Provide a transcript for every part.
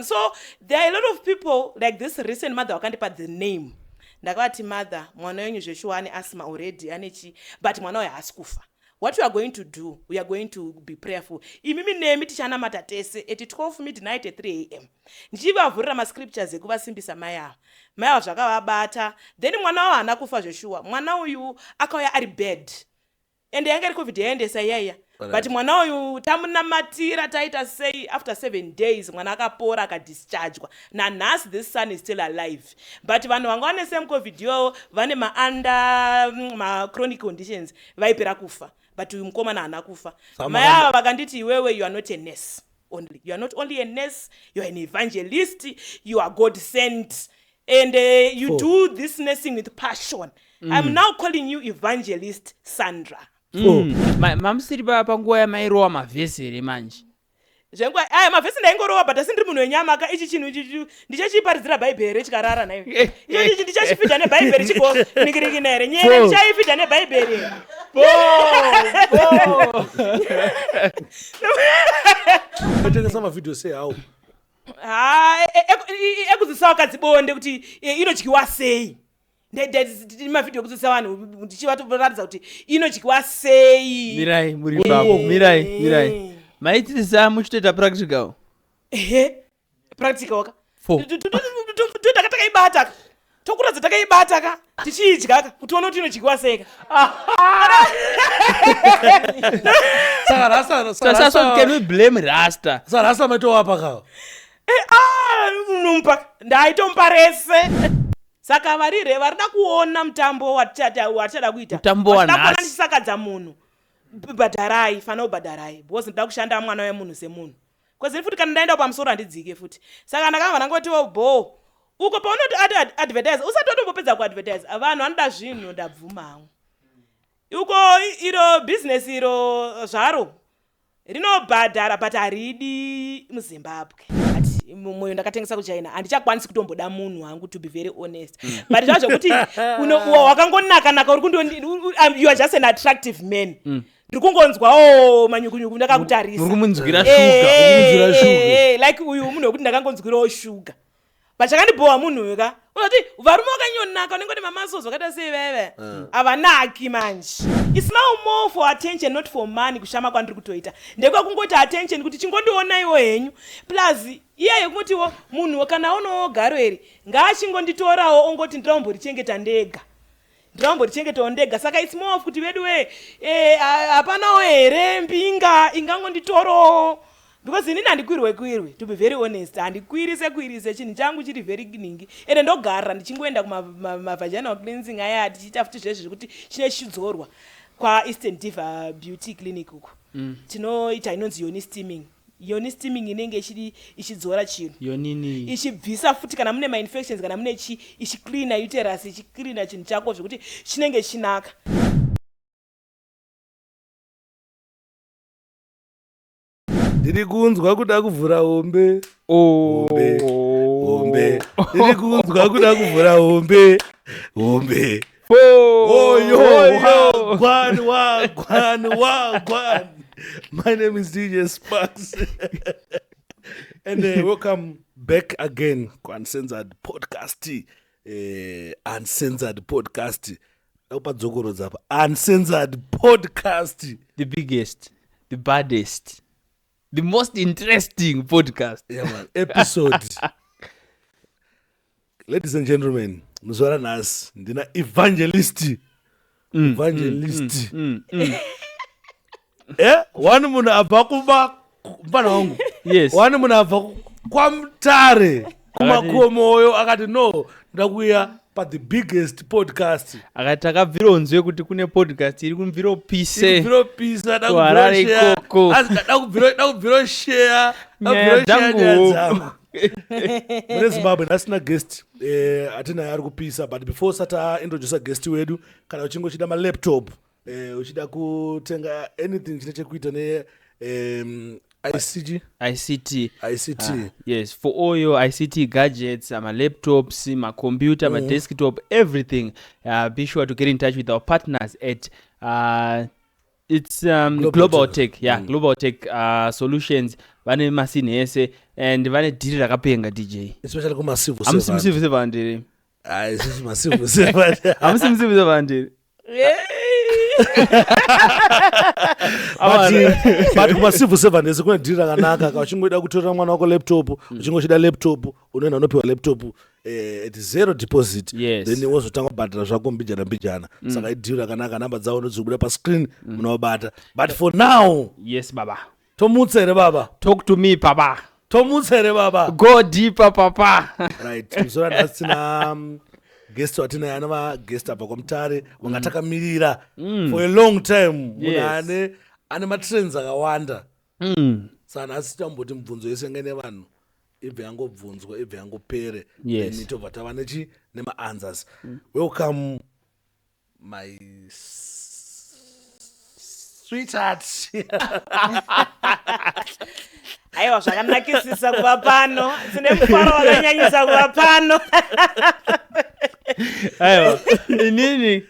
So there are a lot of people like this recent mother wakandipa the name. Ndakavati, "Mother, mwana wenyu zveshuwa ane asthma already, ane chi, but mwana uyu haasi kufa. What we are going to do, we are going to be prayerful. Imimi nemi tichanamata tese at 12 midnight, at 3 a.m." Ndichivavhurira mascriptures ekuvasimbisa mai ava. Mai ava zvakavabata. Then mwana wavo haana kufa zveshuwa. Mwana uyu akauya ari bed, ende yanga iri COVID yaendesa iyaiya. But mwana uyu tamunamatira, taita sei, after 7 days mwana akapora, akadischargwa. Nanhasi this son is still alive. But vanhu vanga vane same COVID iyoyo, vane maanda machronic conditions, vaipera kufa, but uyu mukomana haana kufa. Mai ava vakanditi, "Iwewe, you are not a nurse only. You are not only a nurse, you are an evangelist. You are God sent and you Four. do this nursing with passion. I'm now calling you Evangelist Sandra." Four. Mamusiri panguva yamairova mavhesi here manje? Zvenguva aya mavhesi ndaingorova, but asi ndiri munhu wenyama ka. Ichi chinhu ichi ndichachiparidzira Bhaibheri here chikarara naiwe? Icho ndichachifidha neBhaibheri chigonikirikina here? Nyere Four. ndichaifidha neBhaibheri here? Bo. Etengesa mavhidhiyo sei hawo? Ha, ekudzidzisa vakadzi bonde kuti inodyiwa sei. Mavhidhiyo ekudzidzisa vanhu, ndichivatoratidza kuti inodyiwa sei. Mirai muri papo, mirai, mirai. Maitirisa muchitoita practical? Ehe, practical ka. Four. Totaka takaibata ka, tokuratidza takaibata ka, tichiidya ka, kuti uone kuti inodyiwa sei ka. Saka rasta So, so can we blame Rasta? Saka rasta maitowapa kawo? Eh, ah, unomupa, ndaitomupa rese. Saka varire varida kuona mutambo watichada kuita. Mutambo Vachida kuona wanhasi. ndichisakadza munhu, bhadharai, fanira kubhadharai, because ndida kushanda mwana wemunhu semunhu kwezini futi. Kana ndaenda pamusoro handidzike futi. Saka ndakabva ndangotiwo bo uko paunoti advertise, usati watombopedza kuadvertise, vanhu vanoda zvinhu. Ndabvuma hangu uko iro bhizinesi iro zvaro rinobhadhara, but haridi muZimbabwe. But mwoyo ndakatengesa kuChina, handichakwanisi kutomboda munhu hangu, to be very honest. But zvazvo kuti wakangonaka-naka, uri kundondi you are just an attractive man. Ndiri kungonzwawo manyukunyuku ndakakutarisa. Muri kumunzwira Eh, shuga. Kumunzwira shuga. Like uyu munhu wekuti ndakangonzwirawo shuga, but chakandibhowa munhu uyu ka, unoti varume vakanyonaka, unenge une mamasos vakaita sei veve, havanaki manje. It's now more for attention, not for money. Kushama kwandiri kutoita ndekwekungoti attention, kuti chingondionaiwo henyu. Plus iye yekungotiwo munhu kana aonawo garo iri, ngaachingonditorawo, ongoti ndinomborichengeta ndega, ndinomborichengetawo ndega. Saka it's more of kuti vedu we hapanawo here mbinga ingangonditorawo, because inini handikwirwe kwirwe, to be very honest. Handikwirise kwirise, chinhu changu chiri very ningi. Ende ndogara ndichingoenda kumavaginal cleansing aya, tichiita futi zvezvi zvekuti chine chichidzorwa kwaEastern Diva Beauty Clinic uko. Tinoita inonzi yoni steaming. Yoni steaming inenge ichidi ichidzora chinhu, Yonini? ichibvisa futi kana mune mainfections, kana mune chi, ichicleana uterus, ichicleana chinhu chako zvekuti chinenge chinaka. Ndiri kunzwa kuda kuvhura hombe. Oh. Hombe, hombe. Ndiri kunzwa kuda kuvhura hombe, hombe. Oyo, wagwan, wagwan, wagwan. My name is DJ Sparks and welcome back again kuUncensored Podcast. Uncensored Podcast, dakupa dzokorodza apa, Uncensored Podcast. The biggest, the baddest, the most interesting podcast. Yeah, man. Episode. Ladies and gentlemen, muzuva ranhasi ndina Evangelist, Evangelist one munhu abva kuba mufana wangu. One munhu abva kwaMutare kumakomoyo, akati, "No, ndoda kuuya pathe biggest podcast." Akati takabvira kuti kune podcast iri kumviropise Kubviropisa. kuHarare ikoko. Dakubviro share. Nyaya dzangu. Dzangu mune Zimbabwe. Nhasina guest atinaye ari kupisa, but before sati aintrodusa guest wedu, kana uchinge uchida malaptop, uchida kutenga anything chine chekuita ne ICG, ICT. ICT. Ah, yes, for all your ICT gadgets, my laptops, my computer, my desktop, everything, be sure to get in touch with our partners at It's Global Global Tech. Tech, yeah. Global Tech Solutions vane masini ese and vane dhiri rakapenga, DJ. Especially kumacivil Hamusi servant. mucivil servant here? Hayi, isusu macivil servant. Hamusi mucivil servant here? But kumacivil servant ese kune dhiri rakanaka. Ka uchingoida kutorera mwana wako laptop, uchingochida laptop, unoenda unopiwa laptop at zero deposit. Then wozotanga kubhadhara zvako mbijana mbijana. Saka idhiri rakanaka. Namba dzavo ndodzinobuda pascreen, munovabata. But for now, Yes, baba. tomutsa here, baba? Talk to me, papa. Tomutsa here, baba? Go deeper, papa. Right, musora nhasi tina guest watinaye, anova guest abva kwaMutare, wanga takamirira for a long time. Munhu ane matrends akawanda. Saka nhasi tamboti mibvunzo yese yanga ine vanhu ibve yangobvunzwa, ibve yangopere. Then tobva tava nechi nemaanswers. Welcome, my sweetheart. Aiwa, zvakanakisisa kuva pano. Tine mufaro wakanyanyisa kuva pano. Aiwa, inini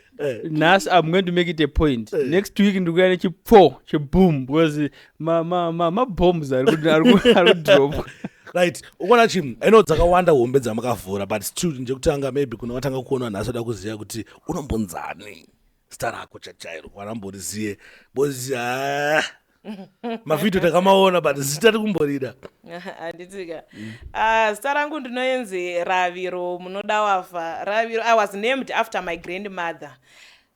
nhasi I'm going to make it a point, next week ndikuya nechipfo cheboom, because mabombs ari kudrop. Right, ukuona chi aino dzakawanda hombe dzamakavhura, but still njekutanga maybe kuna vatanga kuona nhasi vada kuziva kuti unombonzani zita rako chachairo, vanamboriziye, because ha, mavhidhio takamaona, but zita rikumborida. Handitika. Ah, zita rangu ndinoenzi Raviro Munodawafa Raviro. I was named after my grandmother,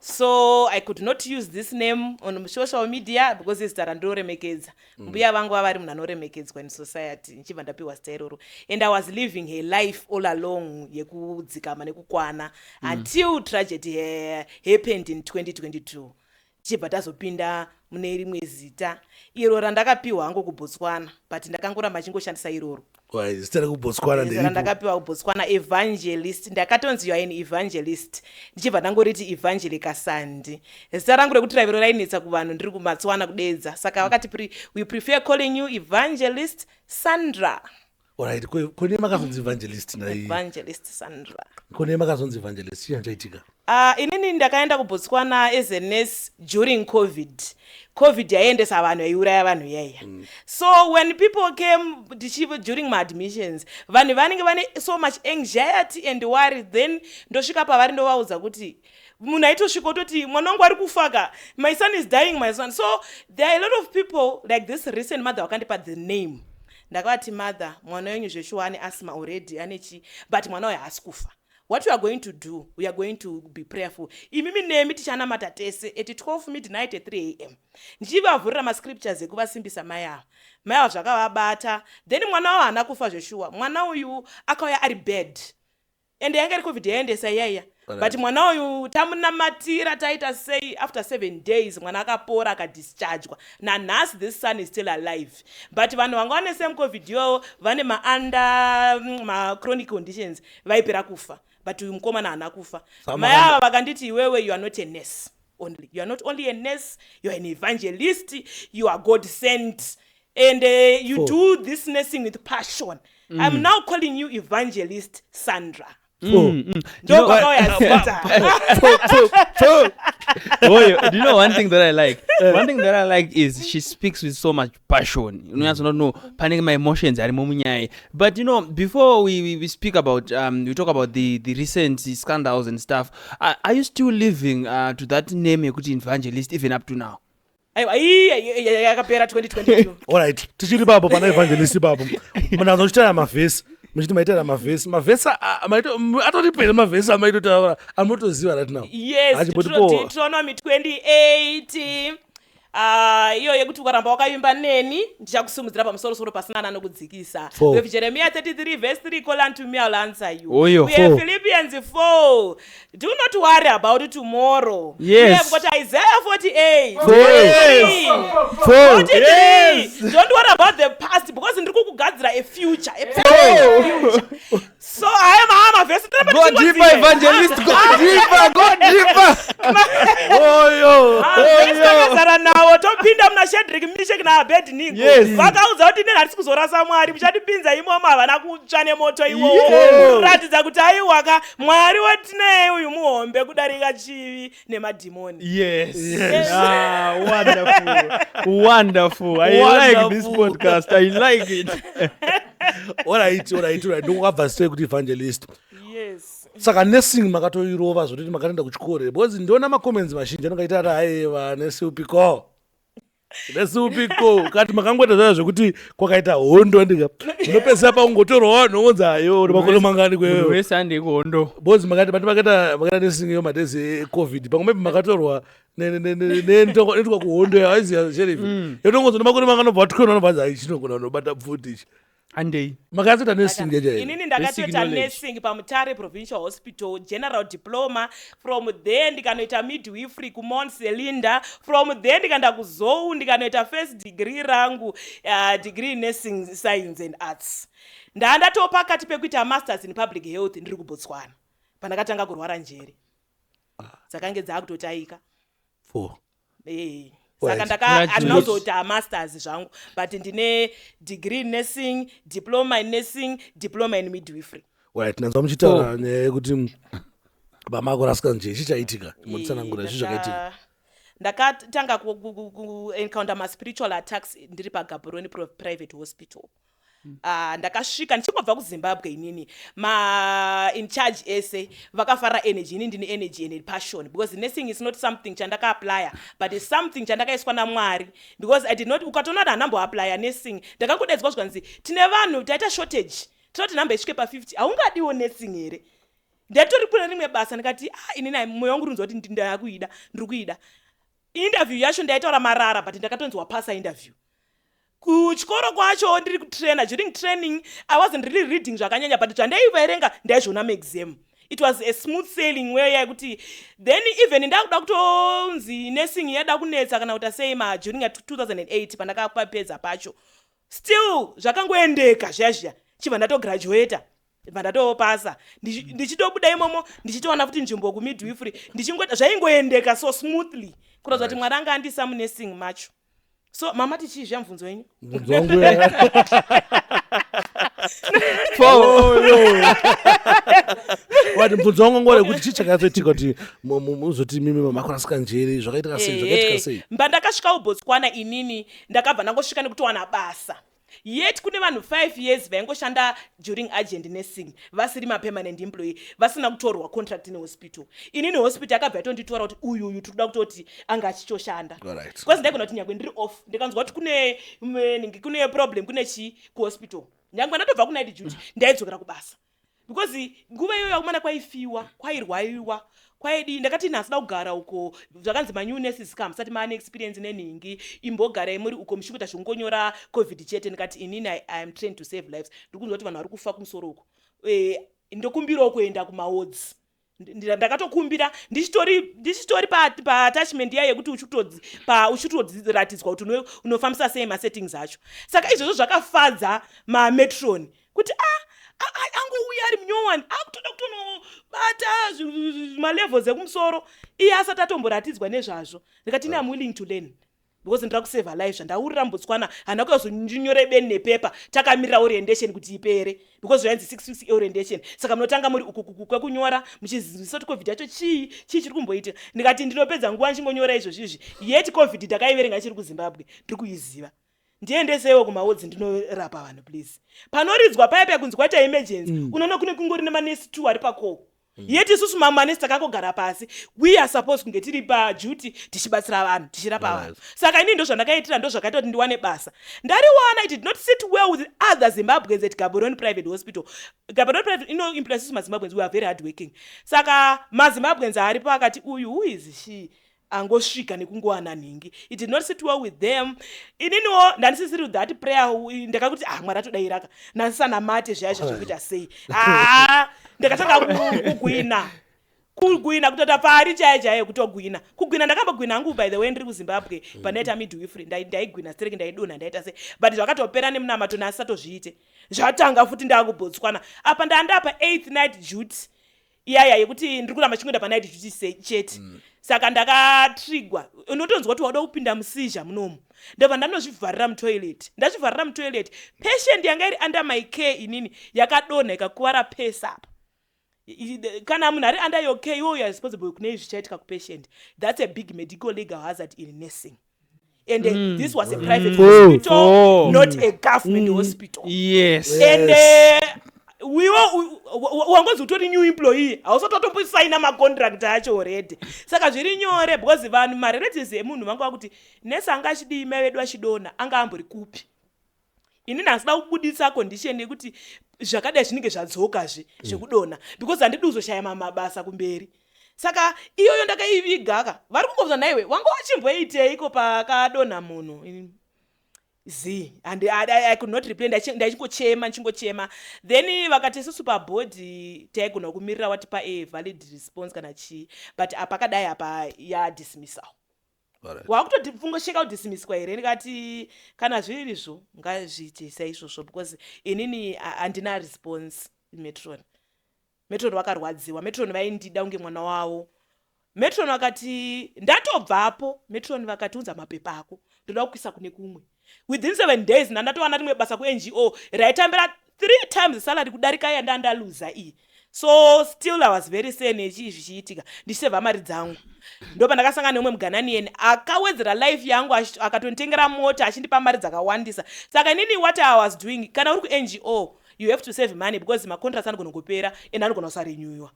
so I could not use this name on social media because izita randinoremekedza. Mbuya vangu vavari munhu anoremekedzwa in society. Ndichibva ndapiwa zita iroro, and I was living her life all along yekudzikama nekukwana until tragedy happened in 2022. Tichibva tazopinda mune rimwe zita iro randakapiwa hangu kuBotswana, but ndakangoramba chingoshandisa iroro. Wai, zita rekuBotswana? Zita nderipo? Randakapiwa kuBotswana, Evangelist. Ndakatonzi, "You are an evangelist." Ndichibva ndangoriti Evangelica Sandi. Zita rangu rekuti Raviro rainetsa kuvanhu ndiri kumatswana kudedza, saka vakati, "We prefer calling you Evangelist Sandra." Alright, kune makazonzi Evangelist nai? Evangelist Sandra. Kune makazonzi Evangelist, chii chaitika? Inini ndakaenda kuBotswana as a nurse during COVID. COVID yaiendesa vanhu, yaiuraya vanhu yaiya. So when people came ndichiva during maadmissions, vanhu vanenge vane so much anxiety and worry. Then ndosvika pavari, ndovaudza kuti munhu aitosvika ototi, "Mwana wangu ari kufaka, my son is dying, my son." So there are a lot of people like this recent mother wakandipa the name. Ndakavati, "Mother, mwana wenyu zveshuwa ane asthma already, ane chi, but mwana uyu haasi kufa. What we are going to do, we are going to be prayerful. Imimi nemi tichanamata tese at 12 midnight, at 3 a.m." Ndichivavhurira mascriptures ekuvasimbisa mai ava. Mai ava zvakavabata. Then mwana wavo haana kufa zveshuwa. Mwana uyu akauya ari bad, ende yanga iri COVID yaendesa iyaiya. But mwana uyu tamunamatira, taita sei, after 7 days mwana akapora, akadischargwa. Nanhasi this son is still alive. But vanhu vanga vane same COVID iyoyo, vane maanda machronic conditions, vaipera kufa, but uyu mukomana haana kufa. Saka Mai ava vakanditi, "Iwewe, you are not a nurse only. You are not only a nurse, you are an evangelist. You are God sent, and you Four. do this nursing with passion. I'm now calling you Evangelist Sandra." Four. Ndopakauya zita. Oyo, do you know one thing that I like? One thing that I like is she speaks with so much passion. You know, not know panenge my emotions arimo munyaya. But before we speak about we talk about the recent scandals and stuff. Are you still living to that name yekuti Evangelist even up to now? Aiwa, iyi yakapera 2022. Alright, tichiri papo pana Evangelist ipapo, munhu azochitaura mavhesi, muchiti maitaura mavhesi, mavhesi atori pere mavhesi amaitotaura amunotoziva right now? Yes. Achimboti po. Deuteronomy 28, iyo yekuti ukaramba wakaimba neni, ndichakusimudzira pamusorosoro pasina anokudzikisa. Four. We have Jeremiah 33 verse 3, "Call unto me, I'll answer you." Oyo. We have Four. Philippians 4, "Do not worry about tomorrow." We have got Isaiah 48. Yes. Four. 43. Yes. Don't worry about the past because ndiri kukugadzira a future, a perfect future. So aya mavhesi. Go deeper, Evangelist. Go deeper. Go deeper. Oyo. Mavhesi takazara nawo. Vakapinda muna Shedrick, Mishek naAbednego. Vakaudza kuti inini hatisi kuzorasa Mwari, muchatipinza imomo. Havana kutsva nemoto iwowo, kuratidza kuti aiwaka, Mwari wetinei uyu muhombe kudarika chivi nemadhimoni. Yes. Ah, wonderful. Wonderful. I like this Wonderful. podcast. I like it. Alright, ndokukabva sei kuti evangelist? Yes. Saka nursing makatoirova zvototi makatoenda kuchikoro here? Because ndiona macomments mazhinji anongaita ati, "Aiwa, nesi upiko, nesi upiko?" Kati makangoita zvaya zvekuti kwakaita hondo, ndika munopedzisa pakungotorwa vanhu onzi, "Ayo, uri makore mangani Munhu kwewewe?" wese handei kuhondo. Because makati mati makaita nursing iyo madays eCovid, pamwe maybe makatorwa netwa kuhondo yaiziya sheriff yotongonzi nemakore manganobva watwena, unobva anzi, "Ai, chinogona unobata pfuti ichi." Handei. Makatsoita nursing yachaio? Inini Basic ndakatoita knowledge. nursing paMutare Provincial Hospital, general diploma. From there ndikanoita midwifery kuMount Selinda. From there ndikaenda kuZOU, ndikanoita first degree rangu, degree in nursing science and arts. Ndaa ndatoo pakati pekuita masters in public health ndiri kuBotswana pandakatanga kurwara njere dzakange dzaakutotaika. Four. Saka ndaka Graduate. handina kuzoita masters zvangu, but ndine degree in nursing, diploma in nursing, diploma in midwifery. Right, nanzwa muchitaura nyaya yekuti vamakurasika nje, chichaitika mutsanangura zvi zvakaitika. Ndakatanga kuencounter maspiritual attacks ndiri paGaborone Private Hospital. Ndakasvika ndichingobva kuZimbabwe inini. Ma in charge ese vakafarira energy. Ini ndine energy and passion, because nursing is not something chandakaapplya, but is something chandakaiswa naMwari, because I did not, ukatoona kuti handamboapplya nursing. Ndakangodaidzwa zvikanzi, "Tine vanhu, taita shortage, tinoti nhamba isvike pa50, haungadiwo nursing here?" Ndatori kune rimwe basa. Ndikati, "Ah, inini mwoyo wangu rinzwa kuti ndakuida, ndiri kuida." Interview yacho ndaitaura marara, but ndakatonzi, "Wapasa interview." Kuchikoro kwacho ndiri kutraina, during training I wasn't really reading zvakanyanya, but zvandaiverenga ndaizviona muexam. It was a smooth sailing way yekuti then even ndakuda kutonzi nursing yada kunetsa kana kuti asei ma during 2008 pandakapapedza pacho, still zvakangoendeka zviya zviya, chibva ndatograduata, bva ndatopasa. Ndichitobuda imomo ndichitowana futi nzvimbo kumidwifery, ndichingoita zvaingoendeka so smoothly, kuratidza kuti Mwari anga andisa munursing macho. So mama, tichii mubvunzo wenyu? Mubvunzo wangu Four. wati, mubvunzo wangu ngore kuti chii chakatoitika kuti muzoti mimi makurasika njere? Zvakaitika sei? Zvakaitika sei? Mba ndakasvika kuBotswana inini, ndakabva ndangosvika nekutowana basa, yet kune vanhu 5 years vaingoshanda during urgent nursing vasiri mapermanent employee, vasina kutorwa contract nehospital. Inini hospital yakabva yatonditora kuti uyu uyu tiri kuda kutoti anga achitoshanda, because ndaigona kuti nyangwe ndiri off, ndikanzwa kuti kune problem, kune chii kuhospital, nyangwe ndatobva kunight duty, ndaidzokera kubasa, because nguva iyoyo akumana kwaifiwa, kwairwaiwa, kwaidi. Ndakati nhasida kugara uko. Zvakanzi, "Manew nurses ka, musati maane experience nenhingi, imbogarai muri uko muchikuita zvekungonyora COVID chete." Ndikati, "Inini I am trained to save lives. Ndiri kunzwa kuti vanhu vari kufa kumusoro uko. Ndokumbirawo kuenda kumawards." Ndakatokumbira ndichitori paattachment iya yekuti uchitodziratidzwa kuti unofambisa sei masettings acho. Saka izvozvo zvakafadza mamatron kuti a angouya ari munyowani, akutoda kutonobata malevels ekumusoro, iye asati atomboratidzwa nezvazvo. Ndikati, "Ini am willing to learn because ndira kusave life." Zvandaurira muBotswana, handina kuyazonyore beni nepepa takamirira orientation kuti ipere, because zvainzi 6 weeks orientation. Saka munotanga muri uku kwekunyora, muchizivisa kuti COVID yacho chii, chii chiri kumboitika. Ndikati ndinopedza nguva ndichingonyora izvozvizvi, yet COVID ndakaiverenga chiri kuZimbabwe, ndiri kuiziva. Ndiendesewo kumawards ndinorapa vanhu, please. Panoridzwa paya paya kunzi kwaita emergency, unoona kune kungori nemanesi two ari pacall, yet isusu mamwe manesi takangogara pasi. We are supposed kunge tiri paduty tichibatsira vanhu, tichirapa vanhu. Saka inini ndo zvandakaitira, ndo zvakaita kuti ndiwane basa. Ndariwana, it did not sit well with other Zimbabweans at Gaborone Private Hospital. Gaborone Private inoemploya isusu maZimbabweans, we are very hard working. Saka maZimbabweans aripo akati, "Uyu, who is she angosvika nekungowana nhingi?" It did not sit well with them. Ininiwo ndandisisiri that prayer. Ndakakuti, "Ah, Mwari atodairaka." Nasisanamate zviya zva zvekuita sei. Ah, ndakatanga kugwina, kugwina, kutoita pari chaiyo chaiyo, kutogwina, kugwina. Ndakambogwina hangu, by the way, ndiri kuZimbabwe pandaita midwifery. Ndaigwina stereki, ndaidonha, ndaita sei, but zvakatopera nemunamato. Nasatozviite. Zvatanga futi ndakuBotswana apa, ndandapa eighth night duty. Iyaya yekuti ndiri kuramba chingoenda panight duty chete. Saka ndakatrigwa, unotonzwa kuti wauda kupinda museizure munomu. Ndobva ndanozvivharira mutoilet. Ndazvivharira mutoilet, patient yanga iri under my care inini yakadonha, ikakuvara pesa apa. Kana munhu ari under your care, iwe you are responsible kune izvi zvichaitika kupatient. That's a big medical legal hazard in nursing, and this was a private hospital, not a government hospital. And wiwe wangonzi utori new employee, hausati watombosaina macontract acho already. Saka zviri nyore because vanhu, marelatives emunhu, vanga vakuti nesi anga achidii mai vedu achidonha, anga ambori kupi? Inini handisida kubuditsa condition yekuti zvakadai zvinenge zvadzokazve zvekudonha, because handidi kuzoshaya mabasa kumberi. Saka iyoyo ndakaiviga ka. Vari kungobva, "Naiwe wanga wachimboiteiko pakadonha munhu?" Z and I could not reply. Ndaichingochema, ndichingochema. Then vakati isusu pabhodhi taigona kumirira watipa a valid response kana chii, but apakadai apa yadismissal. Wakutofungosheka kudismisswa here? Ndikati kana zvirizvo ngazviite saizvozvo, because inini handina response. Matron vakarwadziwa. Matron vaindida kunge mwana wavo. Matron vakati, ndatobvapo, matron vakati, "Unza mapepa ako, ndoda kukuisa kune kumwe." Within 7 days ndandatowana rimwe basa kuNGO raitambira three times salary kudarika yandandaluza iyi. So still I was very sane echii zvichiitika, ndichisevha mari dzangu. Ndo pandakasangana neumwe muGhananian akawedzera life yangu, akatonditengera mota, achindipa mari dzakawandisa. Saka inini what I was doing, kana uri kuNGO you have to save money, because macontracts anogona kupera and anogona kusarenewiwa.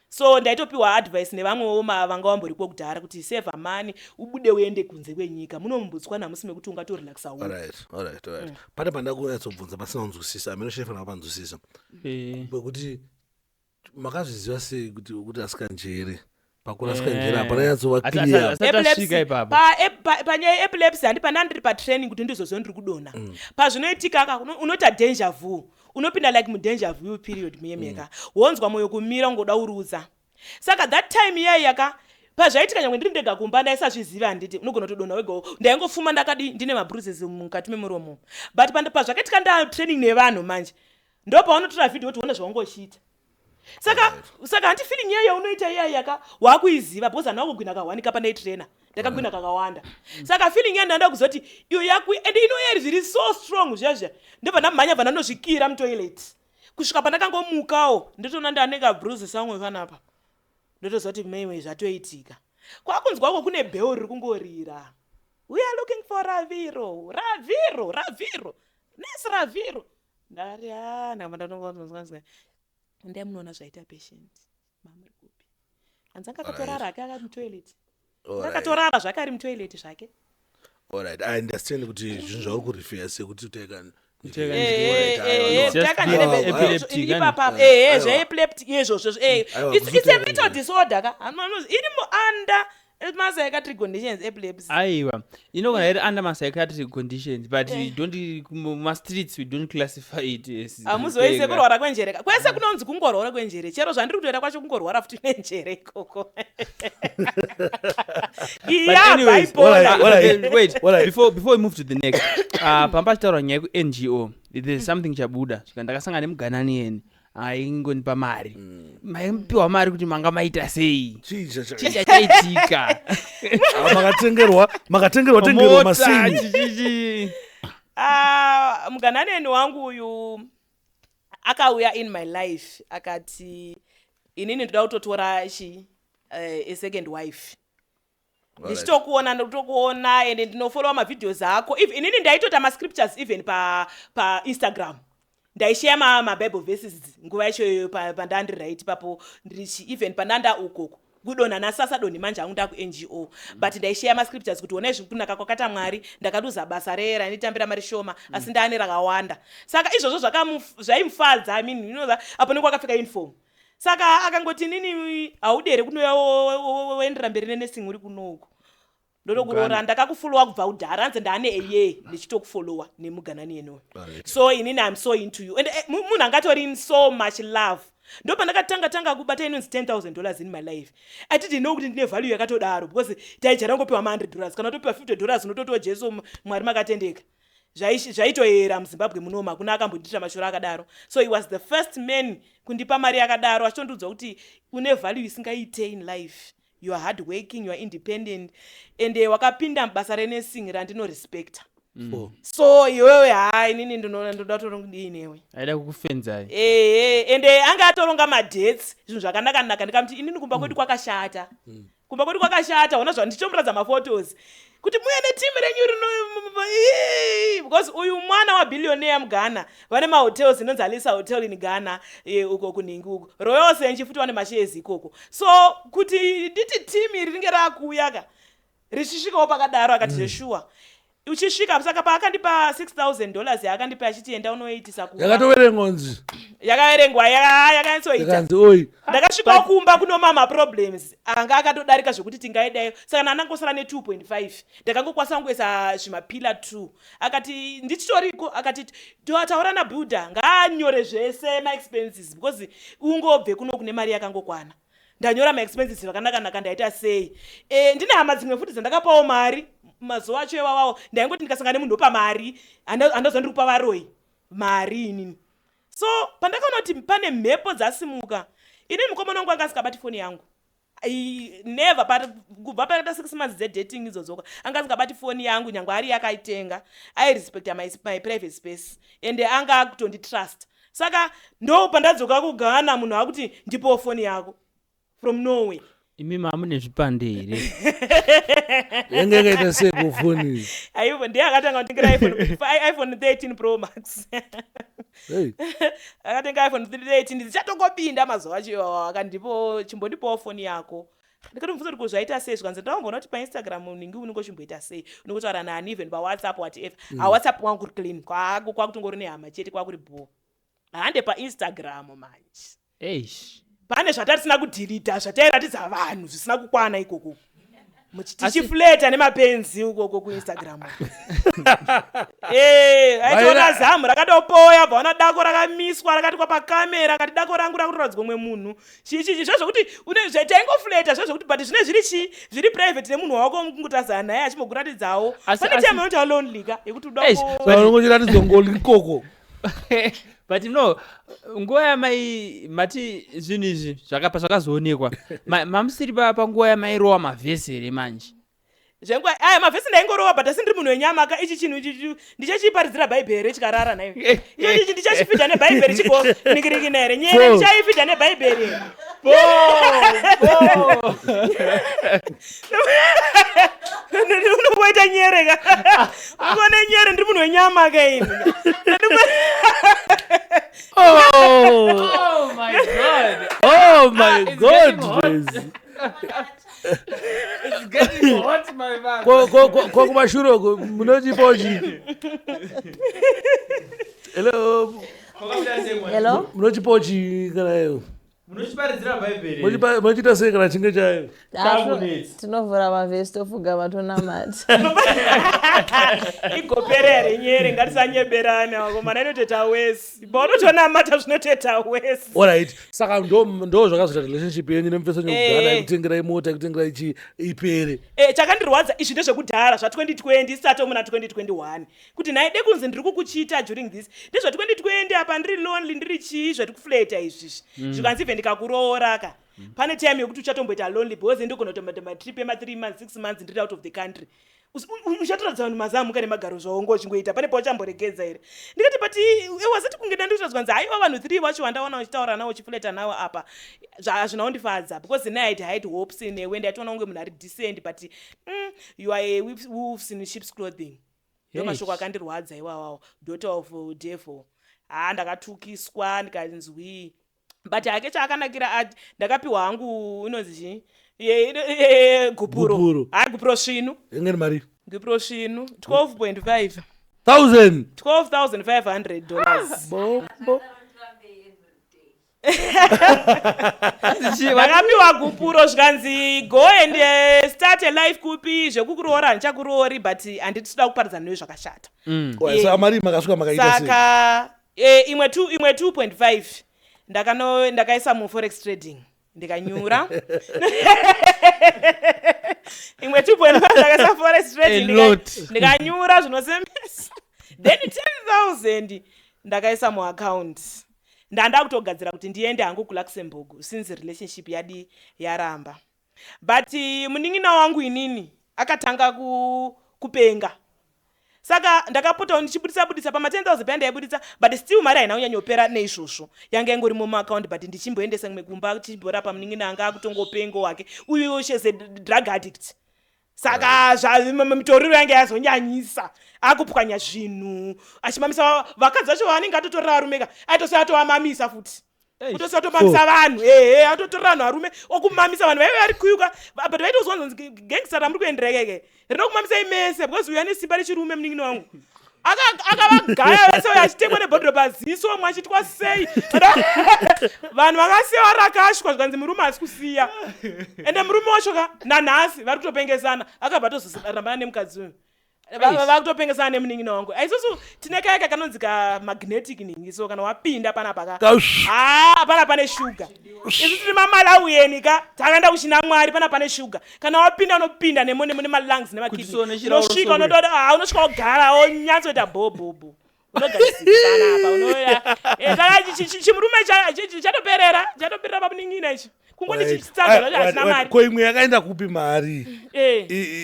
So ndaitopiwa advice nevamwewo vanga vamboriko kudhara kuti save money, ubude uende kunze kwenyika. Muno muBotswana hamusi mekuti ungatorelaxa uri. Alright. Pane panda kunyatsobvunza pasina kunzwisisa, amene shefanira panzwisisa, kwekuti makazviziva sei kuti asika njere, pakurasika njere hapana nyatsova clear? Asati asvika ipapo. Panyaya yeepilepsy, handi pandanga ndiri patraining kuti ndizoziva ndiri kudonha. Pazvinoitika ka, unoita deja vu, unopinda like mudeja vu period muyemeka, wonzwa mwoyo kumira, ungoda urudza. Saka that time iyai yaka pazvaitika, nyangwe ndiri ndega kumba ndaisazviziva. Handiti unogona kutodonha wegawo? Ndaingofuma ndakadi ndine mabruises mukati memuromo. But pazvakaitika ndatraining nevanhu manje, ndo paunotora vhidhio kuti uone zvaungochiita. Saka handi feeling iyayo yaunoita iyai yaka wakuiziva, because handina kugwina kahwanika pandaitraina, ndakagwina kakawanda. Saka feeling iya ndanda kuzoti iyo yaku and inoyeri zviri so strong zviya zviya. Ndobva ndamhanya, bva ndandozvikira mutoilet kusvika pandakangomukawo, ndotoona ndane kabruise samwe panapa. Ndotoziva kuti maiwe zvatoitika. Kwakunzwako kune bheu riri kungorira, "We are looking for Raviro, Raviro, Raviro, nesi Raviro." Ndakati a ndakabva ndatongonzwa, "Ndai munoona zvaita patient. Mamuri kupi?" Hanzi anga akatorara ake akari mutoilet. Akatorara zvake ari mutoilet zvake. Alright, I understand kuti zvinhu zvauri kurefera sekuti Kuteka It's just epileptic, ipapa. Ani? Ehe, zveepileptic izvozvo. It's a mental disorder ka. Iri muunder ma-psychiatric conditions, epilepsy. Aiwa, inogona iri under ma-psychiatric conditions, but we don't, mumastreets we don't classify it as Hamuzoise kupenga. Kurwara kwenjere ka. Kwese kunonzi kungorwara kwenjere, chero zvandiri kutoita kwacho kungorwara futi nenjere ikoko. But Iya. anyways, Bipolar. Wait, before we move to the next, pamba achitaura nyaya yekuNGO, there's something chabuda svika ndakasangana nemuGhananian aingondipa mari. Maipiwa mari kuti manga maita sei? Chii Chii chachaitika? Ah, makatengerwa tengerwa Mota, masini? Chichichi. Ah, muGhananian wangu uyu akauya in my life akati, "Inini ndoda kutotora chi a second wife. Ndichitokuona, ndikutokuona ende ndinofollowa mavideos ako." If inini ndaitoita mascriptures even paInstagram pa, ndaisheya mabible verses nguva yacho iyoyo pandandiri right ipapo ndirichi even pandanda ukoko kudonha nasasadonhi manje hangu ndakuNGO, but ndaisheya mascriptures kuti onai zvikunaka kwakata Mwari. Ndakaluza basa rera nditambira mari shoma, asi ndaane rakawanda. Saka izvozvo zvaimufadza. I mean, you know that apo nenge wakapfeka uniform. Saka akangoti, "Nini haudi here kunouya woendera mberi nenursing uri kunouku? Ndotokuroora." Uganda. "Ndakakufollowa kubva kudhara." Hanzi, "Ndaane eye ndichitokufollowa nemuGhananian uyu. So inini I'm so into you." And munhu angatori in so much love. Ndo pandakatanga tanga kubata inonzi $10,000 in my life. I didn't know kuti ndine value yakatodaro, because taijara ngopiwa ma100 dollars, kana utopiwa $50 unototiwa, "Jesu, Mwari makatendeka." Zvaitoyera muZimbabwe munomu, hakuna akambondiitira mashura akadaro. So he was the first man kundipa mari yakadaro, achitondiudza kuti une value isingaite in life, you are hard working, you are independent and wakapinda mubasa renursing randinorespecta. Oh. So iwewe, hai, inini ndinoda torongodii newe. Aida kukufenzai. Ehe, ende anga atoronga madates, zvinhu zvakanaka-naka. Ndikamuti inini kumba kwedu kwakashata, kumba kwedu kwakashata, ona zva ndichomuratidza maphotos kuti muye netimu renyu rino. Ii, because uyu mwana wabillionaire muGhana, vane mahotels inonzi Alisa Hotel in Ghana, uko kunhingi uko, Royal Senchi futi vane mashares ikoko. So kuti nditi timu iri ringe raakuuya ka, richisvikawo pakadaro, akati zveshuwa uchisvika. Saka paakandipa $6000 yaakandipa achiti enda unoitisa kumba. Yakatoverengwa nzi. Yakaverengwa, yakanyatsoita. Yakanzi oi. Ndakasvikawo kumba kunoma maproblems anga akatodarika zvekuti tingaidai. Saka nandangosara ne2.5, ndakangokwanisa kungoisa zvimapillar 2. Akati ndichitoriko, akati taura nabuilder ngaanyore zvese maexpenses, because ungobve kuno kune mari yakangokwana. Ndanyora maexpenses zvakanaka-naka, ndaita sei. Ndine hama dzimwe futi dzandakapawo mari mazuva acho iwawawo. Ndaingoti ndikasangana nemunhu opa mari, handaziva ndiri kupa varoi mari inini. So pandakaona kuti pane mhepo dzasimuka, inini mukomana wangu anga asingabati foni yangu. Never. Kubva pakaita 6 months dzedating idzodzoka, anga asingabati foni yangu, nyange ari yakaitenga. Airespecta my private space and anga akutonditrust. Saka ndo pandadzoka kuGhana, munhu akuti ndipowo foni yako from nowhere. Imi mamune zvipande here? Yange yakaita sei kufoni? Aivo, ndiye akatanga kutengera iPhone 13 Pro Max. Hey. Akatenga iPhone 13 ndichatongopinda mazuva acho iwawa. Akandipo, chimbondipowo foni yako. Ndikatomubvunza kuti ko zvaita sei? Zvikanzi ndamboona kuti paInstagram ningi unenge uchimboita sei, unongotaura nani, even paWhatsApp, whatever. WhatsApp wangu kuri clean, kwakutongori nehama chete, kwakuri bho. Hande paInstagram manje. Eish. Pane zvatatisina kudhilita, zvatairatidza vanhu zvisina kukwana ikoko. Tichiflirta nemapenzi ukoko kuInstagram. Aitoona zamu rakatopoya, bvaona dako rakamiswa, rakatikwa pakamera, akati dako rangu rakutoradzwa umwe munhu, chichichi zvezvokuti taingoflirta zvezvokuti, but zvine zviri chii, zviri private nemunhu wako kungotazana naye achimbokuratidzawo. Pane time inoita lonely ka, yekuti uda Eish, Unongochiratidzwa ngoli ikoko. But no, nguva yamai mati zvinhu izvi zvakapa zvakazoonekwa, mamusiri panguva yamairova mavhesi here manje? Zvenguva aya mavhesi ndaingorova, but asi ndiri munhu wenyama ka. Ichi chinhu ichi ndichachiparidzira Bhaibheri chikarara naiyo. Icho ichi ndichachifidha neBhaibheri chigonikirikina here? Nyere ndichaifidha neBhaibheri. Bo, bo. Unomboita nyere ka, ungone nyere. Ndiri munhu wenyama ka ini. Oh, Oh my God. Oh my It's getting hot. God. It's getting hot, my man. Ko kumashure uko munochipawo chii? Hello. Hello. Munochipawo chii kana iyo? Munochiparidzira Bhaibheri. Munochiita sei kana chinge chayo? Chakunetsa. Tinovhura mavhesi, topfugama, tonamata. Igopera here nyere? Ngatisanyeberana, vakomana, inotoita wesi paunotonamata, zvinotoita wesi. Alright, saka ndo zvakazoita relationship yenyu nemufeso nyekugana, yekutengerai mota, yekutengerai chii, ipere? Chakandirwadza izvi ndezvekudhara zva2020, isati muna 2021, kuti nhaide kunzi ndiri kukuchita during this. Ndezva2020 apa, ndiri lonely, ndiri chii, zvati kuflirta izvizvi. Zvikanzi even ndikakuroora ka, pane time yekuti uchatomboita lonely, because ndigona kutomboita matrip ema3 months, 6 months ndiri out of the country. Uchatoratidza vanhu mazamuka nemagaro zvaunga uchingoita, pane pauchamboregedza here? Ndikati but waziti kunge danditodzwa nzi haiwa, vanhu 3 vacho vandaona uchitaura navo, uchiflirta navo apa, hazvina kundifadza, because ne I had hopes newe, ndaitoona kunge munhu ari decent, but you are a wolves in sheep's clothing. Ndo mashoko akandirwadza iwawawo, daughter of devil. Ha, ndakatukiswa, ndikanzwi. But hake chaakanakira ati ndakapiwa hangu inonzi chii, gupuro. Gupuro. Ha, gupuro svinu. Inge ni mari? Gupuro svinu 12.5 Thousand? $12,500. Bombo. Ndakapiwa gupuro, zvikanzi go and start a life. Kupi zvekukuroora handichakuroori, but handiti toda kuparidza newe zvakashata. Saka mari makasvika makaita sei? Saka imwe 2.5 ndakaisa muforex trading, ndikanyura. Imwe 2.5 ndakaisa forex trading. A lot. Ndikanyura zvinosemesa. Then 10,000 ndakaisa muaccount. Ndanda kutogadzira kuti ndiende hangu kuLuxembourg since relationship yadi yaramba. But munin'ina wangu inini akatanga kupenga, saka ndakapotawo ndichibudisa budisa pama 10,000 paya ndaibudisa, but still mari haina kunyanyopera neizvozvo, yanga ingori mumaakaunti. But ndichimboendesa imwe kumba, chimborapa munin'ina anga akutongopengo wake uyu. She's a drug addict, saka mitoriro yange yazonyanyisa, akupwanya zvinhu, achimamisa vakadzi vacho vaanenge atotorera varume ka, aitosiya atovamamisa futi, kutosiya atomamisa vanhu. Ehe, atotorera vanhu varume, okumamisa vanhu vaive vari kuyuka, but vaitozwanzonzi gangster ramuri kuendera keke rinokumamisai mese, because uyu ane simba rechirume. Munin'ina wangu akavagaya vese uyo, achitengwa nebhodhoro paziso, mwe achitwa sei, vanhu vakasiya varakashwa, zvikanzi murume haasi kusiya. Ende murume wacho ka, nanhasi vari kutopengesana. Akabva atozorambana nemukadzi uyu, vakutopengesana nemunin'ina wangu. Aisusu tine kaya kanonzi kamagnetic ningi, so kana wapinda panapa ka, ha, pana pane shuga. Isu tiri maMalawian ka, takaenda kuchina Mwari, pana pane shuga. Kana wapinda, unopinda nemo nemo, nemalungs, Kuti so nechirauro. nemakidney, unosvika. Sobuda. Unosvika wogara, wonyatsoita bhobhobho, unogarisika panapa, unoya. Saka chimurume chatoperera, chatoperera pamunin'ina ichi, kungoti chitsaga zvacho hachina mari. Ko imwe yakaenda kupi mari?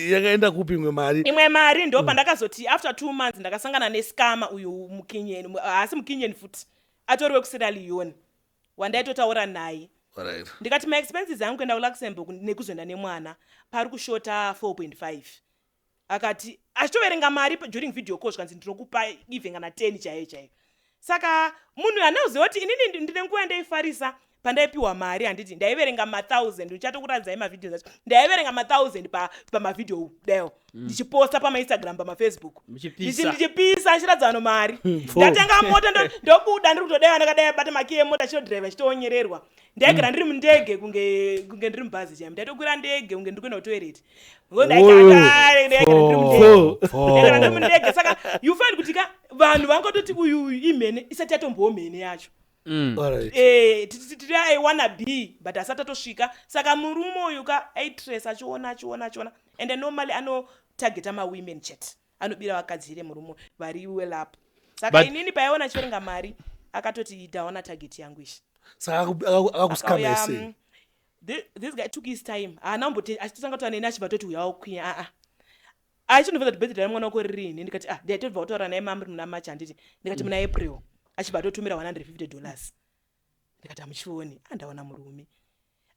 Yakaenda kupi imwe mari? Imwe mari ndo pandakazoti after 2 months ndakasangana nescammer uyu muKenyan, haasi muKenyan futi, atori wekuSierra Leone wandaitotaura naye. Ndikati maexpenses angu kuenda kuLuxembourg nekuzoenda nemwana pari kushota 4.5. Akati achitoverenga mari during video call, zvikanzi ndinokupa even kana 10 chaiyo chaiyo. Saka munhu anoziva kuti inini ndine nguva yandaifarisa pandaipiwa mari, handiti ndaiverenga ma1000. Ndichatokuratidzai mavideos acho. Ndaiverenga ma1000 pamavideo dayo, ndichiposta pamaInstagram, pamaFacebook. Muchipisa. Ndichipisa, achiratidza vanhu mari. Four. Ndatenga mota, ndobuda ndiri kutodaiwa, ndakadai bata makiyi emota, achitodhiraivha, achitoonyererwa. Ndaigara ndiri mundege kunge ndiri mubhazi chaimo. Ndaitokwira ndege kunge ndiri kuenda kutoilet. Ndaigara ndiri mundege. Ndaigara ndiri mundege. Saka you find kuti ka vanhu vangototi uyu uyu imhene, isati yatombowo mhene yacho. Tiri I wanna be, but asati atosvika. Saka murume uyu ka aitresa, achiona, achiona, achiona. And normally anotargeta mawomen chete, anobira vakadzi ire murume vari well up. Saka inini paiona achiverenga mari, akatoti ndaona target yangu ishi. Saka akakuscama Akauya, sei? This guy took his time. Haana kumboti achitotanga kutaura neni achibva toti uya wakwinya. Aa, achindobvunza kuti birthday ramwana wako ririni. Ndikati, ah, ndaitobva kutaura naye mamuri muna March, handiti? Ndikati muna April. Achibva atotumira $150. Ndikati hamuchioni, andaona murume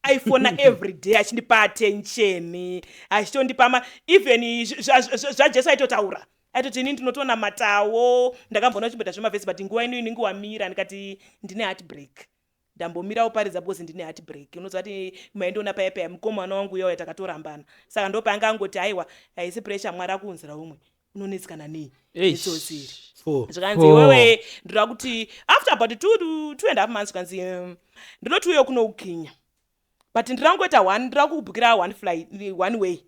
aifona every day, achindipa attention, achitondipa ma even zvaJesu aitotaura, aitoti inini ndinotoona matawo. Ndakamboona uchimboita zvemavhesi, but nguva ino inenge wamira. Ndikati ndine heartbreak, ndambomira kuparidza because ndine heartbreak. Unoziva kuti maindiona paya paya, mukomana wangu uya uya takatorambana. Saka ndo paanga angoti aiwa, haisi pressure, Mwari akuunzira umwe, unonetsikana nei netsotsi iri? Four. Zvikanzi iwewe, ndoda kuti after about two and a half months, zvikanzi ndinoti uye kuno kuKenya, but ndira kungoita one, ndira kukubhukira one fly, one way,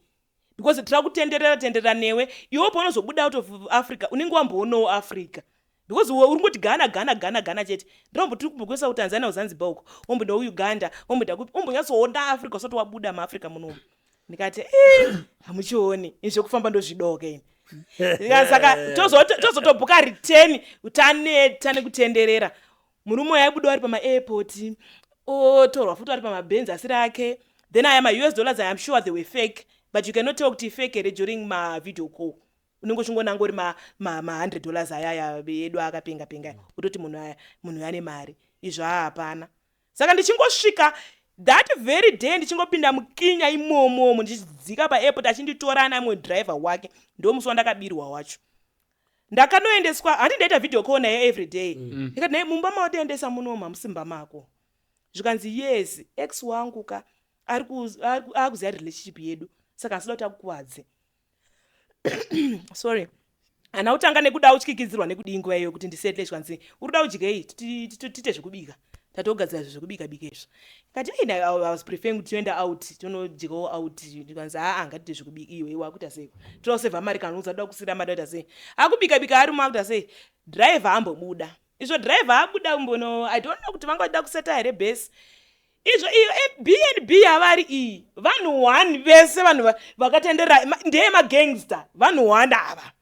because tira kutenderera tenderera newe. Iwe paunozobuda out of Africa, unenge wamboonawo Africa, because iwe uri ngoti Ghana, Ghana, Ghana, Ghana chete. Ndinomboti kumbokuisa kuTanzania, kuZanzibar uko, womboenda kuUganda, womboenda kupi, wombonyatsoona Africa usati wabuda muAfrica munomu. Ndikati, "Eh, hamuchioni ini zvekufamba ndozvidoka ini." Saka tozotobhuka return, taneta nekutenderera. Murume uyu aibuda ari pamaairport, otorwa futi ari pamabhenzi asiri ake. Then aya maUS dollars, I am sure they were fake, but you cannot tell kuti fake here during mavideo call. Unenge uchingonanga uri ma100 dollars ayaya edu akapenga penga, kutoti munhu aya, munhu ane mari. Izvo haa, hapana. Saka ndichingosvika that very day, ndichingopinda muKenya imomomo, ndichidzika paairport, achinditora ana mumwe driver wake, ndo musi wandakabirwa wacho. Ndakanoendeswa, handi ndaita video call naye every day. Ndikati naye, mumba mawatiendesa munomu hamusimba mako. Zvikanzi yes, ex wangu ka ari akuziva relationship yedu, saka asida kuti akukuvadze. Sorry, hana kutanga nekuda utyikidzirwa nekudii nguva iyoyo kuti ndisettle. Zvikanzi uri kuda kudyei? Tiite zvekubika, tatogadzira zvo zvekubika bika izvo. Kati ai, I was preferring kuti toenda out, tonodyawo out. Ndikanzi aa, ngatite zvekubika. Iwe wakuita sei? Toda kusevha mari, kana usada kusira mari, waita sei? Akubika bika arimo, akuita sei? Driver ambobuda. Izvo driver abuda mbono, I don't know kuti vanga vachida kuseta here base. Izvo iyo BnB yavari iyi, vanhu one vese, vanhu vakatenderera ndeye magangster, vanhu one ava.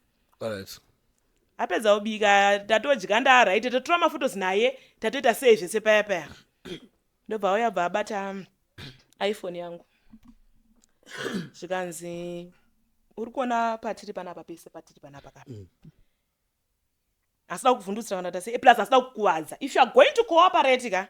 Apedza kubika, tatodya, ndaright, tatora maphotos naye, tatoita sei zvese paya paya. Ndobva auya, bva abata iPhone yangu, zvikanzi, "Uri kuona patiri panapa, pese patiri panapa kapa, asida kuvhundutsira kana kuti sei, plus asida kukuvadza. If you are going to cooperate ka."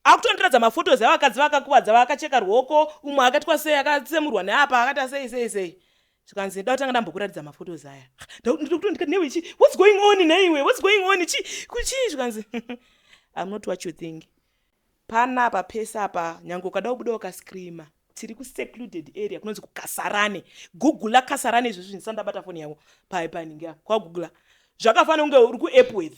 Akutondiradza maphotos evakadzi vakakuvadza, vakacheka ruoko, umwe akatwa sei, akatsemurwa neapa, akata sei sei sei. Zvikanzi, "Da kutanga ndambokuratidza maphotos aya." Ndikuti, "Chi, what's going on naiwe? What's going on? Chi kuchii?" Zvikanzi, "I'm not what you think. Panapa pese apa, nyange ukada kubuda ukascreama, tiri kusecluded area kunonzi kuKasarani. Googla Kasarani izvozvi." Ndisati ndabata foni yavo paningi kwagoogla, zvakafanira kunge uri kuEpworth,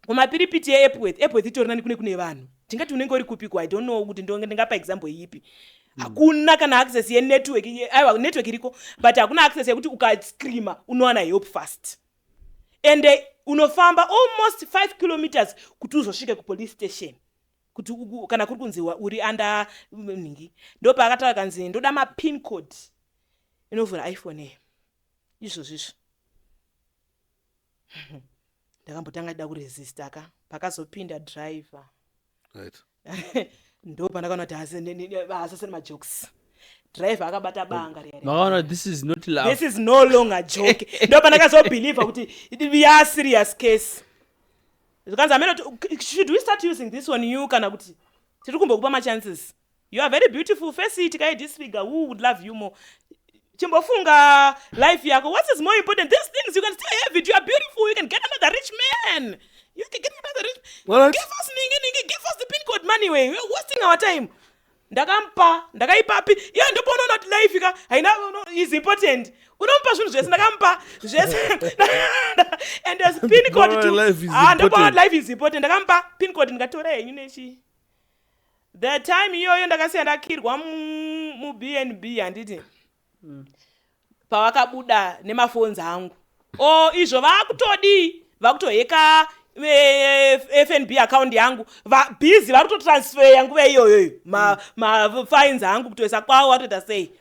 kumapiripiti eEpworth. Epworth itori nani kune vanhu. Tingati unenge uri kupiko? I don't know kuti ndingapa example ipi. Hakuna kana access yenetwork. Aiwa, network iriko, but hakuna access yekuti ukascreama unowana help fast. Ende unofamba almost 5 kilometers kuti uzosvike kupolice station, kuti kana kuri kunzi uri under nhingi. Ndopaakataura kanzi, "Ndoda mapin code inovhura iPhone iyi." Izvozvizvo ndakambotanga da kuresista ka. Pakazopinda driver, ndo pandakaona kuti hasaseni majokes. Driver akabata banga riya riya. Makaona this is not love. This is no longer joke. Ndo pandakazobelieva kuti ya serious case. Zvikanzi, "Amene, should we start using this on you, kana kuti tiri kumbokupa machances? You are very beautiful face, tikaidisfigure, who would love you more? Chimbofunga life yako. What is more important? These things, you can still have it. You are beautiful, you can get another rich man. You can get another rich." All right. "Give us ningi ningi, give us the pin code money way. We are wasting our time." Ndakamupa, ndakaipapi iye. Ndoponoona kuti life ka haina no, is important. Unomupa zvinhu zvese, ndakamupa zvese and as pin code No, to life is Ah, ndopoona important. kuti life is important. Ndakamupa pin code, ndikatora henyu nechi. The time iyoyo ndakasiya ndakirwa muBnB, handiti? Pavakabuda nemaphones angu o izvo, vaakutodii, vakutohacka FNB account yangu, vabhizi vari kutotransferya nguva iyoyoyo mafines angu kutoisa kwavo, vatoita sei.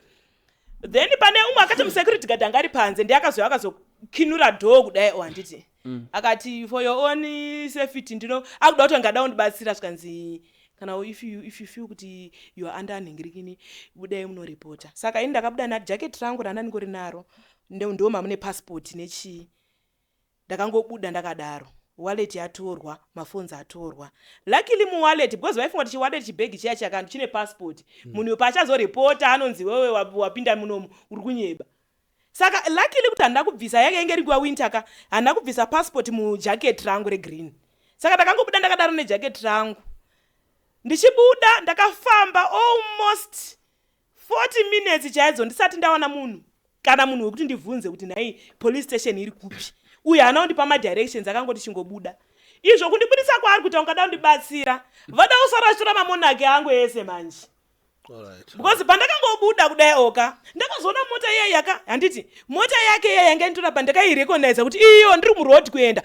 Then pane umwe akati musecurity guard anga ari panze, ndiye akazouya akazokinura door kudai o, handiti? Akati, "For your own safety," ndino akuda kuti angada kundibatsira. Zvikanzi, "Kana if you feel kuti you are under nhingirikini, budai munoripota." Saka ini ndakabuda najaketi rangu randandingori naro, ndo mamune passport nechii. Ndakangobuda ndakadaro, wallet yatorwa, maphones atorwa. Luckily muwallet, because vaifunga kuti chiwallet, chibhegi chiya chaka chine passport, munhu paachazoripota anonzi, "Wewe wapinda munomu uri kunyeba." Saka luckily kuti handina kubvisa, yake inge iri nguva winter ka, handina kubvisa passport mujaketi rangu regreen. Saka ndakangobuda ndakadaro nejaketi rangu. Ndichibuda ndakafamba almost 40 minutes chaidzo ndisati ndawana munhu, kana munhu wekuti ndibvunze kuti, "Nhai, police station iri kupi?" Uyo haana kundipa madirections, akangoti, "Chingobuda." Izvo kundibudisa kwaari kuti ungada kundibatsira, vada kusara vachitora mamonaki angu ese manje. Because pandakangobuda kudai oka, ndakazoona mota iya yaka, handiti? Mota yake iya yanga inditora, pandakairecogniza kuti iyo ndiri muroad kuenda,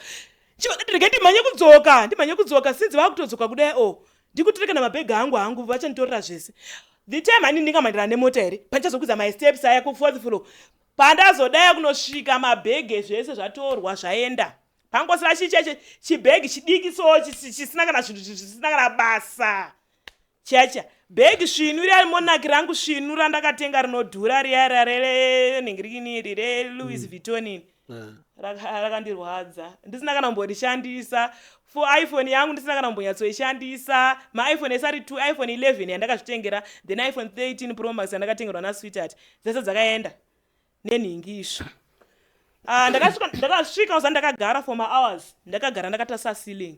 rege ndimhanye kudzoka, ndimhanye kudzoka, sinzi vakutodzoka kudai o, ndikutori kana mabhegi angu hangu, vachanditorera zvese. The time hani ndingamhandirana nemota here pandichazokwidza masteps aya kufourth floor? Pandazodaya kunosvika, mabhegi zvese zvatorwa, zvaenda, pangosira chicheche chibhegi chidiki so, chisina kana zvinhu, zvisina kana basa chacha, bhegi svinu riya monaki rangu svinu randakatenga rinodhura riya renhingirikiniri reLouis Vuitton. Rakandirwadza, ndisina kana kumborishandisa. For iPhone yangu ndisina kana kumbonyatsoishandisa. MaiPhone ese ari 2, iPhone 11 yandakazvitengera, then iPhone 13 Pro Max yandakatengerwa nasweetheart, dzese dzakaenda nenhingi izvo. Ah, ndakasvika usa ndakagara for mahours, ndakagara ndakatarisa ceiling.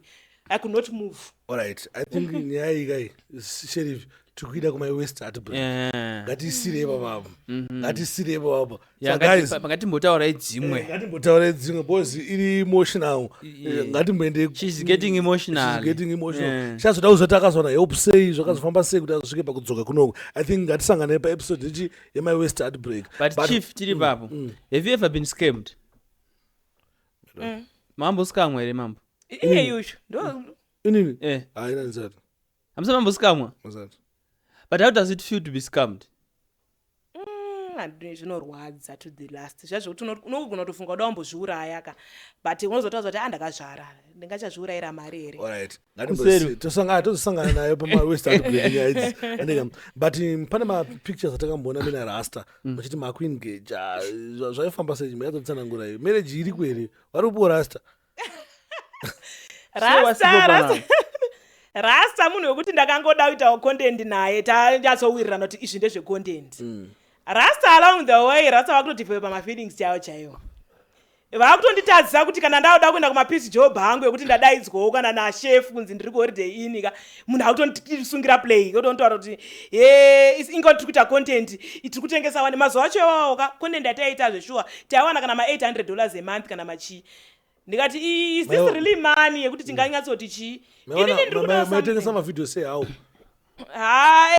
I could not move. Alright, I think nyaya iyi kai, Sheriff, tiri kuida kumai West Heartbreak. Ngatisirei papapo, ngatisirei papapo. Yeah, So guys, ngatimbotaura dzimwe. Ngatimbotaurai dzimwe because iri emotional. Ngatimboende. She's getting emotional. She's getting emotional. Chazoda kuzoti akazowana help sei, zvakazofamba sei kuti azosvike pakudzoka kunoko. I think ngatisangane paepisode ichi yemai West Heartbreak. But chief, tiri papo, have you ever been scammed? Mamboscamwa here, mambo? Iye yusho ndo. Inini? Eh. Haina, ndisati. Hamusa mamboscamwa? Ndisati. But how does it feel to be scammed? Zvinorwadza to the last, zvazvokuti unogona kutofunga kuda wambozviuraya ka, but unozotaura kuti, "Ah, ndakazvara, ndingachazviurayira mari here?" Alright. Kuseri. Tozosangana nayo pamawest outbreak nyaya idzi. Andika, but pane mapictures atakamboona mina Rasta vachiti makuengage. Zvaifamba sei? Mayatotsanangura iyo marriage iri kwere, vari kupiwa Rasta? Rasta, Rasta. Rasta munhu wekuti ndakangoda kuitawo content naye, tanyatsowirirana kuti izvi ndezvecontent. Rasta along the way, Rasta vakutodevelopa mafeelings chaiwo chaiwo, vakutonditadzisa kuti kana ndauda kuenda kumapiece job hangu ekuti ndadaidzwawo kana nashefu kunzi ndiri kuholiday inn ka, munhu akutondisungira play, otontaura kuti, "Ye, inga tiri kuita content, tiri kutengesa wani." Mazuva acho iwawo ka, content yataiita zveshuwa taiwana kana ma800 dollars a month kana machii. Ndikati, "Is this really money yekuti tinganyatsoti chii?" Inini ndiri kudawo Maitengesa something. Mavhidhio sei awo? Ha,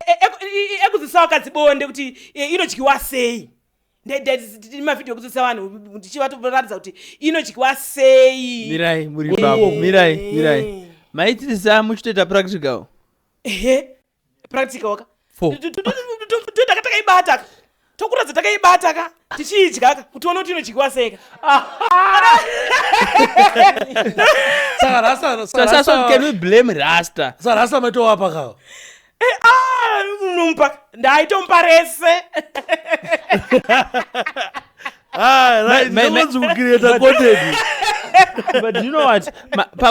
ekudzidzisa vakadzi bonde kuti inodyiwa sei. Mavhidhiyo ekudzidzisa vanhu, ndichivatoratidza kuti inodyiwa sei. Mirai muri ipapo, mirai, mirai. Maitirisa muchitoita practical? Ehe, practical ka. Four. Toita takaibata ka, tokuratidza takaibata ka, tichiidya ka, kuti uone kuti inodyiwa sei ka. Saka Rasta So, so can we blame Rasta? Saka Rasta maitowapa kawo? Ah, unomupa, ndaitomupa rese. Ndinonzi kucreata content. But you know what,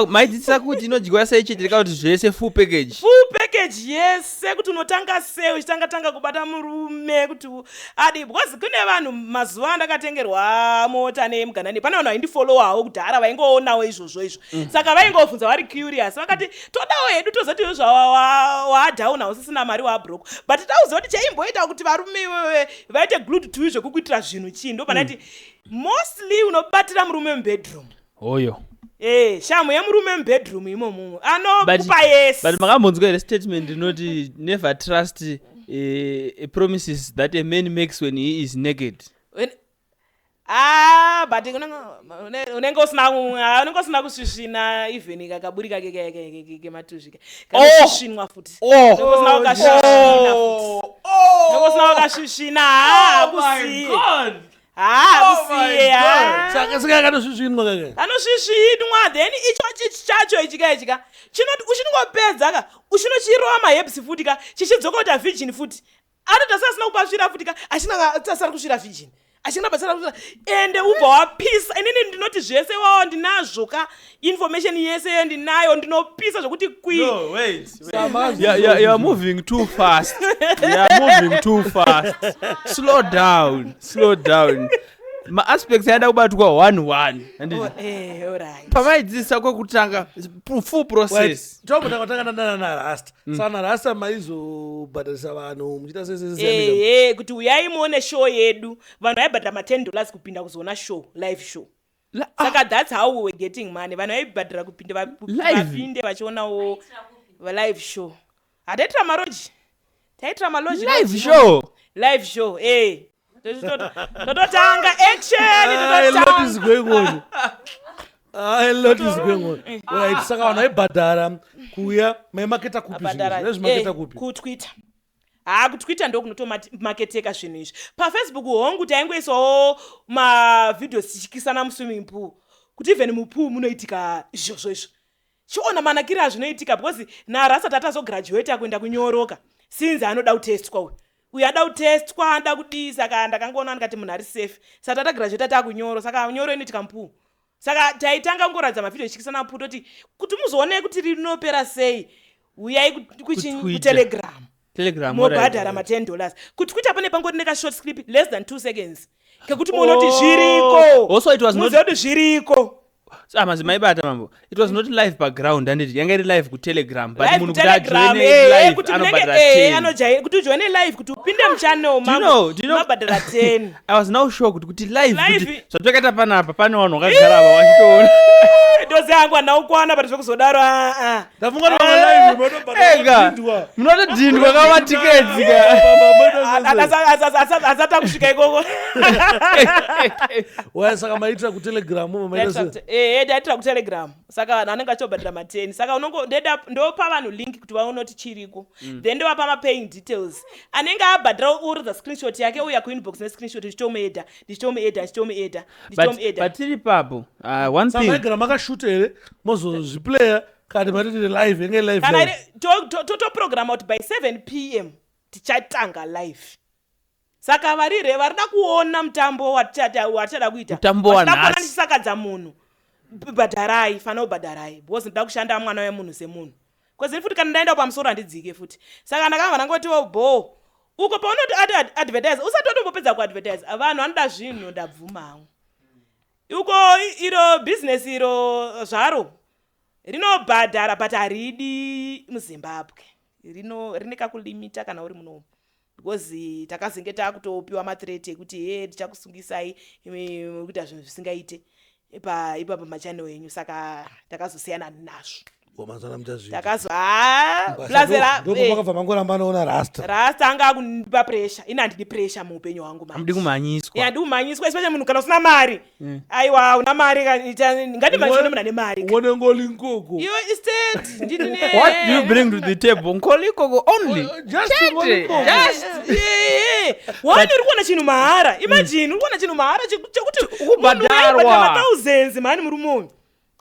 maidzidzisa kuti inodyiwa sei chete, kuti zvese, full package? Full package yese, kuti unotanga sei, uchitanga tanga kubata murume kuti adi, because kune vanhu mazuva andakatengerwa mota nemuganani, pane vanhu vaindifollowawo kudhara, vaingoonawo izvozvo izvo. Saka vaingobvunza vari curious, vakati, "Todawo hedu, tozoti zvawadown, hausisina mari, wabroke, but tauziva kuti chaimboita kuti varume iwewe vaite glued to you zvekukuitira zvinhu chii?" Ndo pandati mostly unobatira murume mubedroom. Oyo. Shamu yemurume mubedroom imomo anokupa yese. But makambonzwa here statement inoti, "Never trust promises that a man makes when he is naked"? Ah, but unenge usina kusvisvina, even kakaburi kake kematuzvi kanosvisvinwa futi. Unenge usina kukasvisvina futi, unenge usina kukasvisvina, hakusiye, hakusiye. Saka saka kanosvisvinwa kake? Kanosvisvinwa, then icho chacho ichika ichika chinoti uchinongopedza ka, uchinochirova maherbs futi ka, chichidzoka kuita virgin futi. Anoita seasina kupasvira futi ka, achina tasari kusvira virgin, achina basara kusvira, ende ubva wapisa. Inini ndinoti zvese wawo ndinazvo ka, information yese ndinayo, ndinopisa zvokuti kwi. No, wait, wait. You're moving too fast. You're moving too fast. Slow down. Slow down. Maaspects ayada kubatwa one one. Handiti? Oh, alright. Pamaidzidzisa kwekutanga, full process. Tombotanga naRasta. Saka naRasta maizobhadharisa vanhu muchiita sesese? Ehe, kuti uyai muone show yedu. Vanhu vaibhadhara ma10 dollars kupinda kuzoona show, live show. Saka that's how we were getting money. Vanhu vaibhadhara kupinda Live? vapinde vachionawo live show. Hataitira malodge, taitira malodge. Live show. Live show, eh. Tototanga action. A lot is Tototanga. going on. A lot is going on. Right, saka vanhu vaibhadhara kuuya, maimaketa kupi zvinhu? Abhadhara. Zvinezvimaketa kupi? KuTwitter. Haa, kuTwitter ndo kunotomaketeka zvinhu izvi. PaFacebook hongu taingoisawo mavideos tichikisana muswimming pool, kuti even mupool munoitika izvozvo izvo, chiona manakiro azvinoitika, because naRasta tatazograduata kuenda kunyoroka, since anoda kutestwa uyu, uyu ada kutestwa, anoda kudii. Saka ndakangoona ndikati munhu ari safe, saka tatagraduata takunyoro, saka nyoro inoitika mupool. Saka taitanga kungoratidza mavhidhiyo tichikisana mupool, toti kuti muzoone kuti rinopera sei, uyai KuTwitter. kuTelegram. Telegram. Mobhadhara ma10 dollars. KuTwitter pane pangori nekashort clip, less than 2 seconds, kekuti muone kuti zviriko. Also, it was not Muzive kuti zviriko. Ah, mazimaibata mambo. It was not live background, handiti? Yanga iri live kuTelegram, but Live munhu kuti kuTelegram, ajoine live kuti munenge anobhadhara 10. Kuti ujoine live, kuti upinde muchannel Do you know, do you know, mabhadhara 10. I was now shocked kuti live, Live. kuti zvatakaita panapa pane vanhu vakagara ava vachitoona. Dozi yangu handina but zvekuzodaro, aa. Ndafunga kuti vamwe live munobhadhara. Ega. Kudhindwa. Munotodhindwa kamatiketsi ka. Asati akusvika ikoko. Waya, saka maitira kuTelegram, maita sei? Ehe, taitira kuTelegram, saka vanhu vanenge vachitobhadhara ma10. Saka unongo ndopa vanhu link kuti vaone kuti chiriko. Then ndovapa mapaying details. Anenge abhadhara uridza screenshot yake, uya kuinbox nescreenshot, ndichitomuadda, ndichitomuadda, ndichitomuadda, ndichitomuadda. But tiri papo, one Saka thing maigara makashuta here, mozozviplaya, kana matiti live, yenge live? Kana Live. Totoprograma kuti by 7 p.m. tichatanga live. Saka varire varida kuona mutambo watichada kuita, Mutambo vachida kuona wanhasi. ndichisakadza munhu, bhadharai, fanira kubhadharai, because ndoda kushanda mwana wemunhu semunhu. Kwezini futi kana ndaenda pamusoro handidzike futi. Saka ndakabva ndangotiwo bo uko paunoti advertise, usati watombopedza kuadvertise, vanhu vanoda zvinhu. Ndabvuma hangu, uko iro bhizinesi iro zvaro rinobhadhara, but haridi muZimbabwe. Rino rine kakulimita kana uri munomu, because takazenge taakutopiwa mathreat ekuti, "He, tichakusungisai imi muri kuita zvinhu zvisingaite ipapa machannel enyu." Saka takazosiyana nazvo. Mazana muchazviita. Takazo ha plus Ndopamakabva mangoramba anoona Rasta. Rasta anga akundipa pressure. Ini handidi pressure muupenyu hwangu manje. Hamudi kumhanyiswa. Handidi kumhanyiswa, especially munhu kana usina mari. Aiwa, una mari ngatimhanyiswe nemunhu ane mari. Uone ngolinkoko. Iwe instead nditi What do you bring to the table? Nkolikoko only. Just Chete. ngolikoko. Just. Wani uri kuona chinhu mahara. Imagine uri kuona chinhu mahara chekuti Kubhadharwa. mathousands mhani. Murume uyu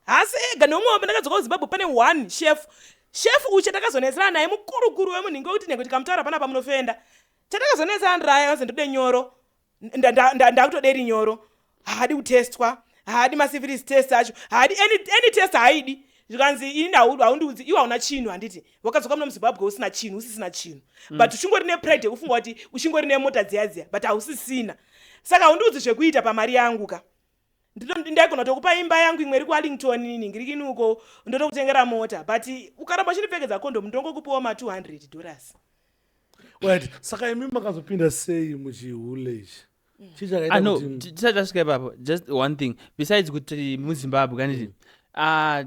hasi ega neumwe wambe. Ndakadzoka kuZimbabwe, pane one chef, chef uche takazonetsana naye, mukurukuru wemunhingi wekuti nhengo tikamutaura panapa munofenda. Chatakazonetsana ndiraye anzi ndode nyoro. Ndakutoderi nyoro, haadi kutestwa, haadi masyphilis test acho, haadi any test, haidi. Zvikanzi, "Ini haundiudzi, iwe hauna chinhu." Handiti wakadzoka muno muZimbabwe usina chinhu, usisina chinhu, but uchingori nepride yekufunga kuti uchingori nemota dziya dziya, but hausisina. Saka haundiudzi zvekuita pamari yangu ka. Ndaigona kutokupa imba yangu imwe iri kuArlington, ningirikini uko, ndotokutengera mota, but ukaramba uchindipfekedza condom, ndongokupiwa ma$200. Right, saka imi makazopinda sei muchihule ichi? Chii Ah, chakaita no, kuti tisati tasvika ipapo, just one thing besides kuti muZimbabwe kaniti,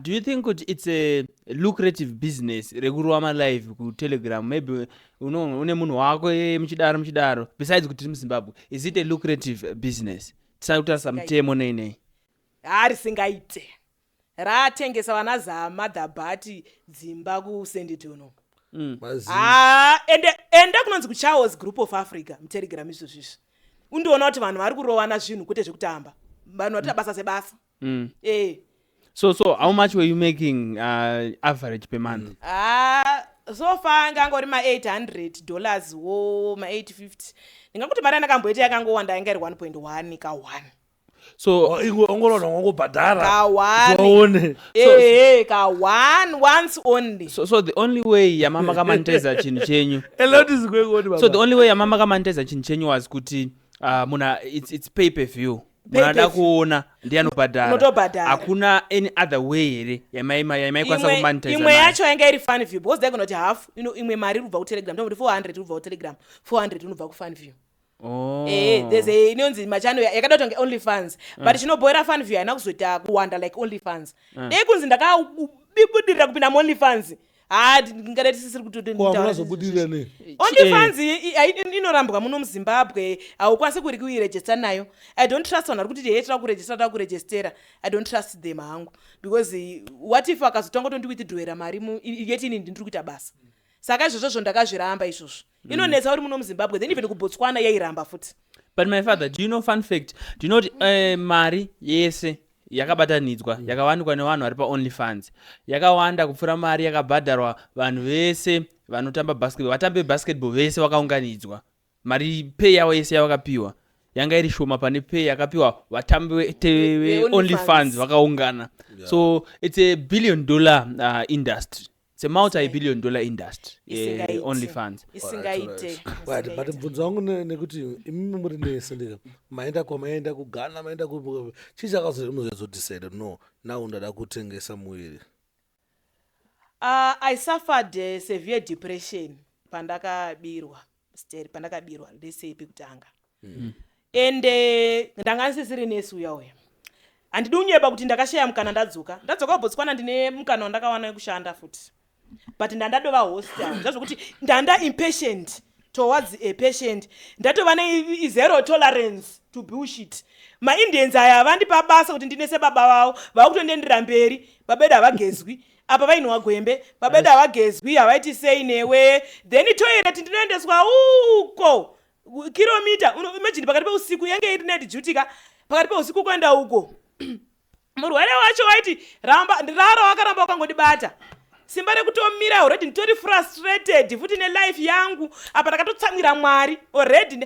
do you think kuti it's a lucrative business rekurova malive kuTelegram? Maybe une munhu wako, muchidaro muchidaro. Besides kuti tiri muZimbabwe, is it a lucrative business, tisati kutarisa mutemo nei nei? Harisingaite. Ratengesa vana zama dhabhati dzimba kuSandton. Mazivi. Ha, ende enda kunonzi kuCharles Group of Africa muTelegram izvozvizvi, undoona kuti vanhu vari kurovana zvinhu, kwete zvekutamba. Vanhu vatita basa sebasa. So how much were you making, average per month? Ha, so far ngangori ma$800 wo, ma850. Ndingakuti mari yandakamboita yakangowanda yanga iri 1.1 ka1. So Ongorona wangobhadhara. Ka1. Waone. Ehe, ka1, once only. So the only way yamamakamonetiza chinhu chenyu A lot is going on. So the only way yamamakamonetiza chinhu chenyu was kuti muna it's pay per view. Munhu ada Pay per view. kuona ndiye anobhadhara. Unotobhadhara. Hakuna any other way here yamaikwanisa kumonetiza Imwe nayo? yacho yanga iri fan view, because ndaigona kuti half ino imwe mari iri kubva kuTelegram, ndokuti 400 iri kubva kuTelegram, 400 inobva kufan view. Oh. There's a inonzi machannel yakada kutonge Only Fans, but chinobhoera fan view haina kuzoita kuwanda like Only Fans. Dei kunzi ndakabudirira kupinda muOnly Fans, ha, ndingada tisisiri. Kwamunazobudirira nei? Only Fans inorambwa muno muZimbabwe, haukwanisi kuri kuirejista nayo. I don't trust vanhu vari kuti, "He, tira kurejista, tira kurejistera." I don't trust them hangu, because what if akazotanga kutondiwithdrawera mari yeti ini ndiri kuita basa? Saka izvozvozvo ndakazviramba izvozvo. Inonetsa uri muno muZimbabwe. Then even kuBotswana yairamba futi. But my father, do you know, fun fact, do you know kuti mari yese yakabatanidzwa yakawanikwa nevanhu vari paOnly Fans yakawanda kupfuura mari yakabhadharwa vanhu vese vanotamba basketball, vatambi vebasketball vese vakaunganidzwa? Mari pay yavo yese yavakapiwa yanga iri shoma pane pay yakapiwa vatambi veOnly veOnly Fans. Fans vakaungana. So it's a billion dollar industry. It's a multi-billion dollar industry. Isingaiti. Only Fans. Isingaite. Right, but mubvunzo wangu nekuti imimi muri nese, ndika maenda kwamaenda, kuGhana, maenda ku chii chakazodecide, "No, now ndada kutengesa muviri"? I suffered severe depression pandakabirwa steri, pandakabirwa lese pekutanga. Ende ndanga ndisisiri nesi uya uya. Handidi kunyeba kuti ndakashaya mukana. Ndadzoka kuBotswana, ndine mukana wandakawana wekushanda futi, but ndandadova hostel, zvazvokuti ndanda impatient. Towards a patient ndatova nezero tolerance to bullshit. MaIndians aya avandipa basa kuti ndinese baba vavo, vakutondiendera mberi. Baba edu havagezwi apa, vainwa gwembe. Baba edu havagezwi, havaiti sei newe. Then toilet ndinoendeswa uko kilomita. Imagine pakati peusiku, yange iri night duty ka, pakati peusiku kuenda uko. Murwere wacho waiti ramba rara, wakaramba wakangondibata. Simba rekutomira, already nditori frustrated futi nelife yangu. Apa ndakatotsamwira Mwari already.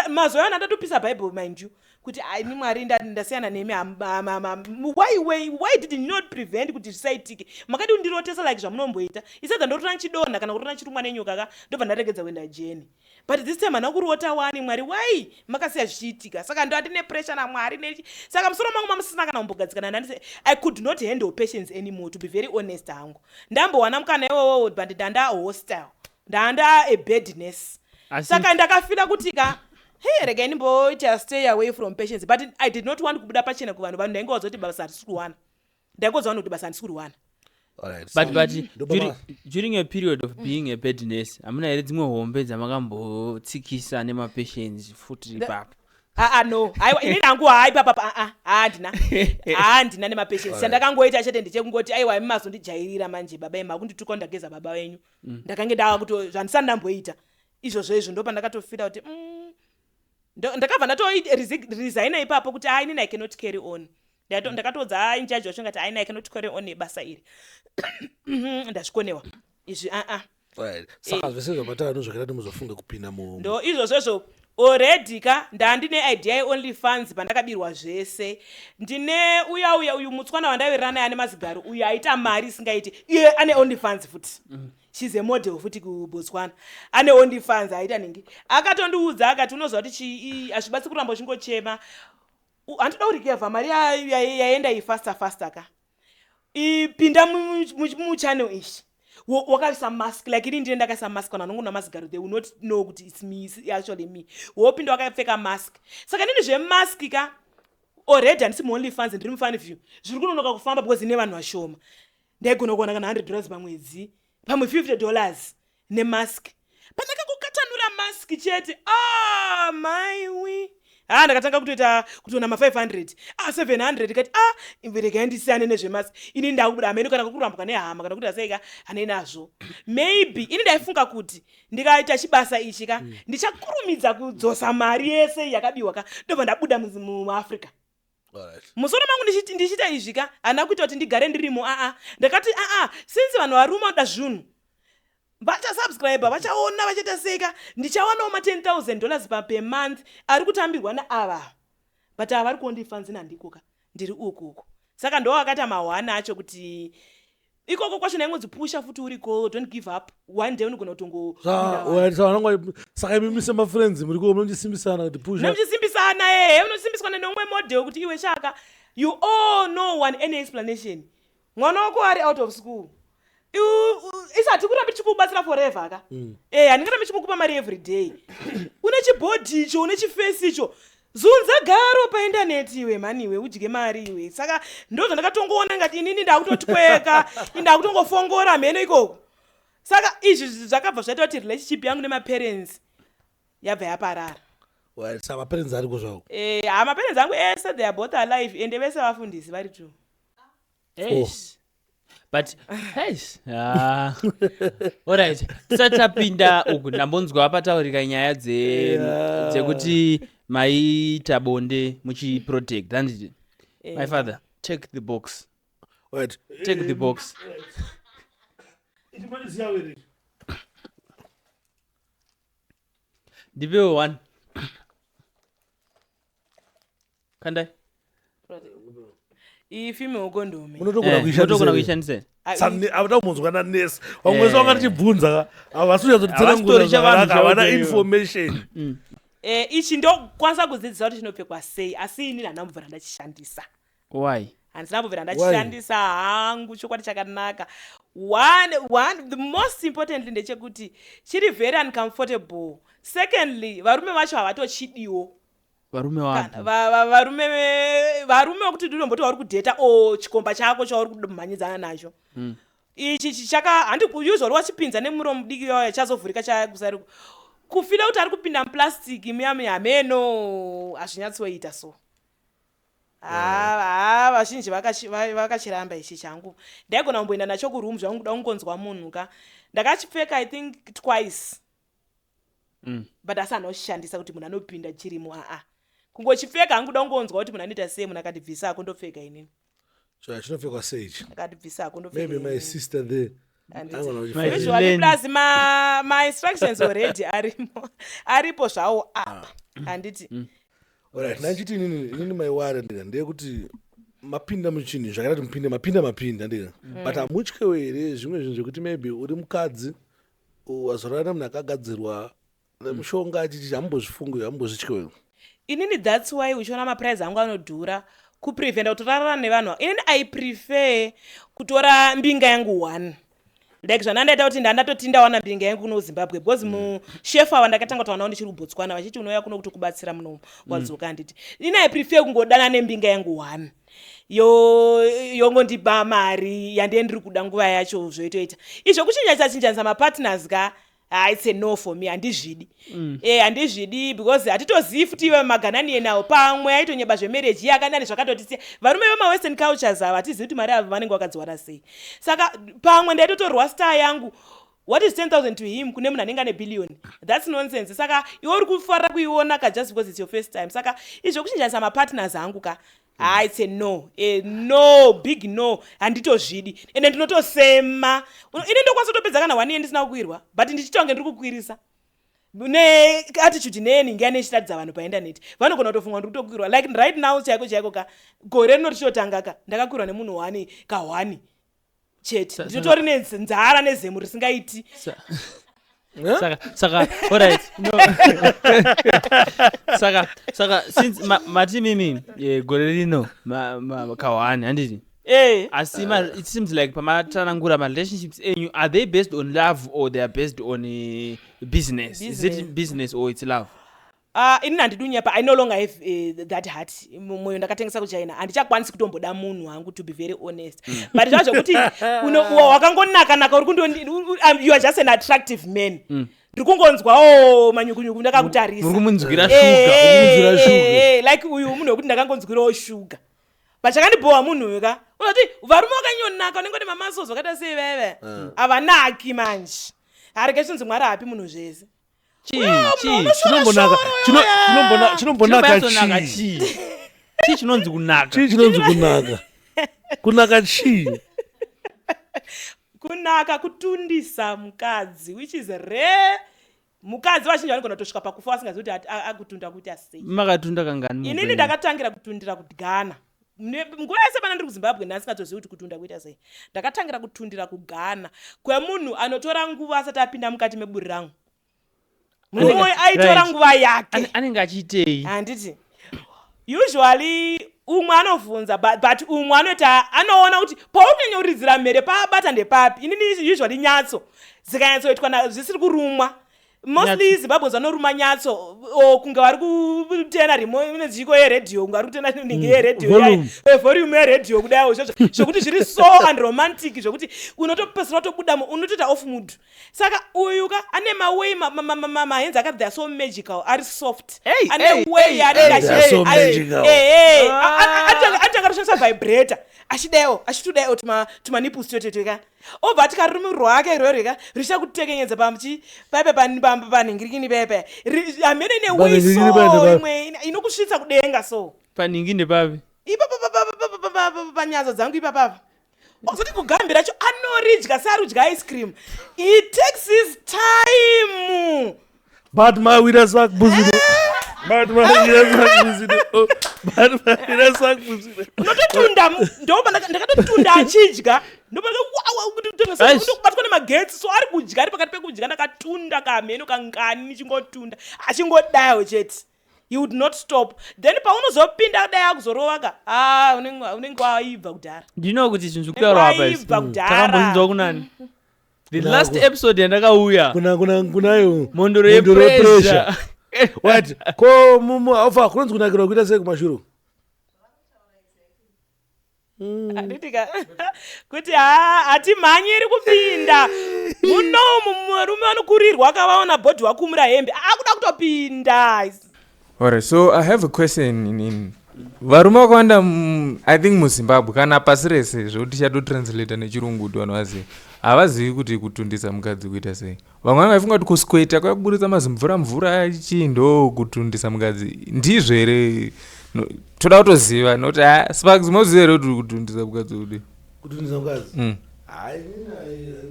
Mazuva ano ndatopisa Bible, mind you, kuti aimi Mwari, ndasiyana nemi. Why did you not prevent kuti zvisaitike? Makadi kundirotesa like zvamunomboita. Isedza ndotora nchidonha kana kutora nchirumwa nenyoka ka, ndobva ndaregedza kuenda jeni. But this time hana kurota wani. Mwari, why makasiya zvichiitika? Saka ndo andine pressure naMwari nechi. Saka musoro mangu mamusisina kana kumbogadzikana. Ndandise I could not handle patients anymore, to be very honest hangu. Ndambowana mukana iwowo, but ndanda hostile, ndanda a bad nurse. Saka ndakafeela kuti ka, hey, regai ndimboita stay away from patients. But I did not want kubuda pachena kuvanhu. Vanhu ndaingowadza kuti basa handisi kuriwana. Ndaingodza vanhu kuti basa handisi kuriwana. Alright, But during a period of being a bad nurse, hamuna here dzimwe hombe dzamakambotsikisa nemapatients futi ipapo? Aa, no, aiwa, inini hangu hai papapa. Aa, handina, handina nemapatients. Chandakangoita chete ndechekungoti, aiwa, imi mazondijairira manje baba, imi makundituka, ndageza baba venyu. Ndakange ndava kuto zvandisati ndamboita izvozvo izvo. Ndo pandakatofeela kuti ndakabva ndatoresigna ipapo kuti ai, inini I cannot carry on. Ndakatodza in-charge wacho ngati, aini, I cannot carry on nebasa iri, ndazvikonewa izvi, aa. Right. Saka zvese zvamataura ndozvakaita kuti muzofunge kupinda mu Ndo izvozvozvo already ka. Ndandine idea yeOnly Fans pandakabirwa zvese. Ndine uya uya uyu mutswana wandaiwirirana naye ane mazigaro uyu, aita mari isingaiti iye, ane OnlyFans futi. She's a model futi kuBotswana, ane OnlyFans, aita ningi. Akatondiudza akati, unoziva kuti chii, hazvibatsi kuramba uchingochema. Handitoda kurecover mari yaenda iyi faster faster ka. Ipinda muchannel ichi, wakaisa mask like ini ndine ndakaisa mask. Vanhu vanongoona mazigaro, they will not know kuti it's me, it's actually me. Wopinda wakapfeka mask. Saka nini zvemask ka, already handisi muOnly Fans, ndiri muFanview. Zviri kunonoka kufamba because ine vanhu vashoma. Ndaigona kuwana kana $100 pamwedzi, pamwe $50 nemask. Pandakakukatanura mask chete, ah, maiwi, ha, ndakatanga kutoita kutoona ma500, ah, 700. Kati, ah, regai ndisiyane nezvemask. Ini ndakubuda hamene kana kurambwa nehama kana kuti asaika hanei nazvo. Maybe ini ndaifunga kuti ndikaita chibasa ichi ka, ndichakurumidza kudzosa mari yese yakabiwa ka, ndobva ndabuda muAfrica. Musoro mangu ndichiita izvi ka, handina kuita kuti ndigare ndirimo. Aa, ndakati, aa, since vanhu varume vanoda zvinhu, vachasubscribe, vachaona, vachaita sei ka, ndichawanawo ma10 000 dollars per month ari kutambirwa naava. But ava vari kuOnlyFans, nandikoka ndiri uku uku. Saka ndo akaita mahwana acho kuti ikoko kwacho ndaingodzipusha futi, uriko, don't give up, one day unogona kutongo Saka imimi semafriends muriko munondisimbisana kuti pusha? Nemuchisimbisana, ehe, unosimbiswana neumwe model kuti iwe shaka, you all no one any explanation. Mwana wako ari out of school, isati kurambi tichikubatsira forever ka. Handingarambi chikukupa mari every day. Une chibody icho, une chiface icho, zunza garo painternet iwe mani, iwe udye mari iwe. Saka ndo zvandakatongoona ngati inini ndakutotweka, ndakutongofongora mheno ikoko. Saka izvi zvakabva zvaita kuti relationship yangu nemaparents yabva yaparara. Right, saka maparents ariko zvavo? Ha, maparents angu ese, they are both alive, ende vese vafundisi vari two. Yes. But yes. Ah. Alright. Tisati tapinda uku, ndambonzwa pataurika nyaya dzekuti maiita bonde muchiprotect, handiti? My father, take the box. Right. Take the box. Ichimaniziya were. Ndipewo one. Kandai. Iyi female condom. Munotogona Munotogona kuishandisa. Kuishandisa. Havada kumbonzwa nanesi. Vamwe vese vakatichibvunza ka, havasi kunyatsotitsanangurira Havasitori chavanhu zvakanaka, havana chaivo. information. Ichi ndokwanisa kudzidzisa kuti chinopfekwa sei, asi inini handina kubvira ndachishandisa. Why? Handina kubvira ndachishandisa hangu, chokwadi chakanaka. One, the most importantly ndechekuti chiri very uncomfortable. Secondly, varume vacho havatochidiwo. Varume wapi? Varume vekuti ndinomboti vari kudheta o chikomba chako chauri kumhanyidzana nacho. Ichi chaka handi usually wachipinza nemuromo mudiki wayo, chazovhurika chakusari. Kufila kuti ari kupinda muplastic muya muya, hameno, hazvinyatsoita. So ha, vazhinji vakachiramba ichi changu. Ndaigona kumboenda nacho kuroom zvangu, kuda kungonzwa munhu ka. Ndakachipfeka, I think, twice, but asi handina kuti munhu anopinda chirimo. Aa, kungochipfeka hangu, kuda kungonzwa kuti munhu anoita sei. Munhu akandibvisako, ndopfeka inini. So chinopfekwa sei ichi? Akandibvisako, ndopfeka. Maybe my sister there. Usually, plus ma-instructions already arimo, aripo zvawo apa, handiti? Alright, nanchiti inini maiwari ndika ndeyekuti mapinda muchinhu zvakaita kuti mupinde, mapinda, mapinda ndika, but hamutyewo here zvimwe zvinhu zvekuti maybe uri mukadzi wazorara nemunhu akagadzirwa nemushonga achichi? Hamumbozvifungi? Hamumbozvityewo? Inini, that's why uchiona maprice angu anodhura, kupreventa kutorarana nevanhu. Inini I prefer kutora mbinga yangu one, like zvandandaita kuti ndandatoti ndawana mbinga yangu kuno Zimbabwe, because mushefu ava ndakatanga kutaura navo ndichiri kuBotswana, vachiti unouya kuno kuti kubatsira muno wadzoka, handiti? Ini I prefer kungodana nembinga yangu one, yo yongondipa mari yandiye ndiri kuda nguva yacho, zvoitoita. Izvo kuchinjanisa chinjanisa mapartners ka, ha, it's a no for me, handizvidi. Handizvidi because hatitozivi futi iwe maganani nawo, pamwe aitonyeba zvemarriage, iye akandani zvakatotisiya. Varume vemawestern cultures ava, hatizivi kuti mari ava vanenge vakadziwana sei. Saka pamwe ndaitotorwa star yangu. What is 10,000 to him kune munhu anenge ane billion? That's nonsense. Saka iwe uri kufarira kuiona ka, just because it's your first time. Saka izvo kuchinjanisa mapartners angu ka, ha, it's a no, a no, big no. Handitozvidi, ende ndinotosema. Ini ndokwanisa kutopedza kana one year ndisina kukwirwa, but ndichitonge ndiri kukwirisa neattitude neyeningi nechiratidza vanhu paindaneti, vanogona kutofunga ndiri kutokwirwa. Like right now chaiko chaiko ka, gore rino richitotanga ka, ndakakwirwa nemunhu one kahwani chete. Ndinotori nenzara nezemu risingaiti. Saka alright, no. Saka since mati mimi gore rino kahwani, handiti? Eh. Asi it seems like pamatsanangura marelationships enyu, are they based on love or they are based on business? Is it Business. business or it's love? Inini handidi unyepa, I no longer have that heart. Mwoyo ndakatengesa kuChina, handichakwanisi kutomboda munhu wangu, to be very honest. But zvava zvokuti wakangonaka-naka, uri kundondi you are just an attractive man. Ndiri kungonzwawo manyukunyuku ndakakutarisa. Muri kumunzwira Eh, shuga. Kumunzwira shuga. Like uyu munhu wekuti ndakangonzwirawo shuga, but chakandibhowa munhu uyu ka, unoti varume vakanyonaka, unenge une mamuscles vakaita sei veve, havanaki manje. Hareke chinzi Mwari hapi munhu zvese. Chii? Chii? Chinombonaka chinombonaka Chinombonaka chii? chii? Chii chinonzi kunaka? Chii chinonzi kunaka? Kunaka chii? Kunaka kutundisa mukadzi, which is rare. Mukadzi vazhinji vanogona kutosvika pakufa vasingazivi kuti akutunda kuita sei. Makatunda kangani Inini muupenyu? ndakatangira kutundira kuGhana. Nguva yese pana ndiri kuZimbabwe ndasingatozivi kuti kutunda kuita sei. Ndakatangira kutundira kuGhana kwemunhu anotora nguva asati apinda mukati meburi rangu. Murume uyu aitora nguva yake. Anenge achiitei? Handiti usually umwe anovhunza, but umwe anoita, anoona kuti paunonyanyoridzira mhere paabata ndepapi. Inini usually nyatso dzikanyatsoitwa zvisiri kurumwa, mostly Zimbabwe vanoruma nyatso o kunge vari kutena rineziko yeredhiyo, kunge vari kutena ningi yeredhiyo. Volume. Volume yeredhiyo kudaiwo izvozvo, zvokuti zviri so unromantic, zvokuti unotopedzisira watobudamo, unotoita off mood. Saka uyu ka ane maway mahands akati they are so magical, ari soft. Hey, ane hey, way hey, yaanenge They are so magical. Anotanga atoshandisa vibrator, achidaiwo, achitodaiwo tumanipples tototoka, obva ati karurimi rwake rwerweka richakutekenyedza pamuchi paipe panhingirikini paipe hamene ine way. Panhingirikini So paine imwe inokusvitsa kudenga so. Paningi ndepapi? Ipapa panyatso dzangu ipapapa. Ozoti kugambi racho anoridya searudya ice cream. He takes his time. But mawira sakbuzino, but mawira sakbuzino, but mawira sakbuzino. Unototunda ndoba ndakatotunda achidya. Eish. Ndokubatwa nemagetsi so, ari kudya, ari pakati pekudya, ndakatunda kamheno kangani nichingotunde achingodayo chete. He would not stop. Then paunozopinda dai akuzorova ka, ah, unenge waibva kudhara. Ndino kuti zvinhu zvekutaurwa apa izvi Waibva kudhara. Takambozvinzwa kunani the last episode yandakauya? Kuna kuna kunayo. Mondoro Mondoro yepressure. Yepressure. What ko mumu aufa kunonzi kunakirwa kuita sei kumashure? Handiti ka kuti ha, hatimhanyiri kupinda munomu. Murume vanokurirwa akavaona bhodhi wakumura hembe, akuda kutopinda. Alright, so I have a question. In varume vakawanda, I think muZimbabwe kana pasi rese, zvokuti tichatotranslata nechirungu kuti vanhu vazive, havazivi kuti kutundisa mukadzi kuita sei. Vamwe vange vachifunga kuti kusweta kwakuburitsa mazimvura mvura chii ndo kutundisa mukadzi. Ndizvo here? No, toda kutoziva nokuti ha, Sparks, moziva here kuti kutundisa mukadzi kudi? Kutundisa mukadzi? Mm. Hayi, I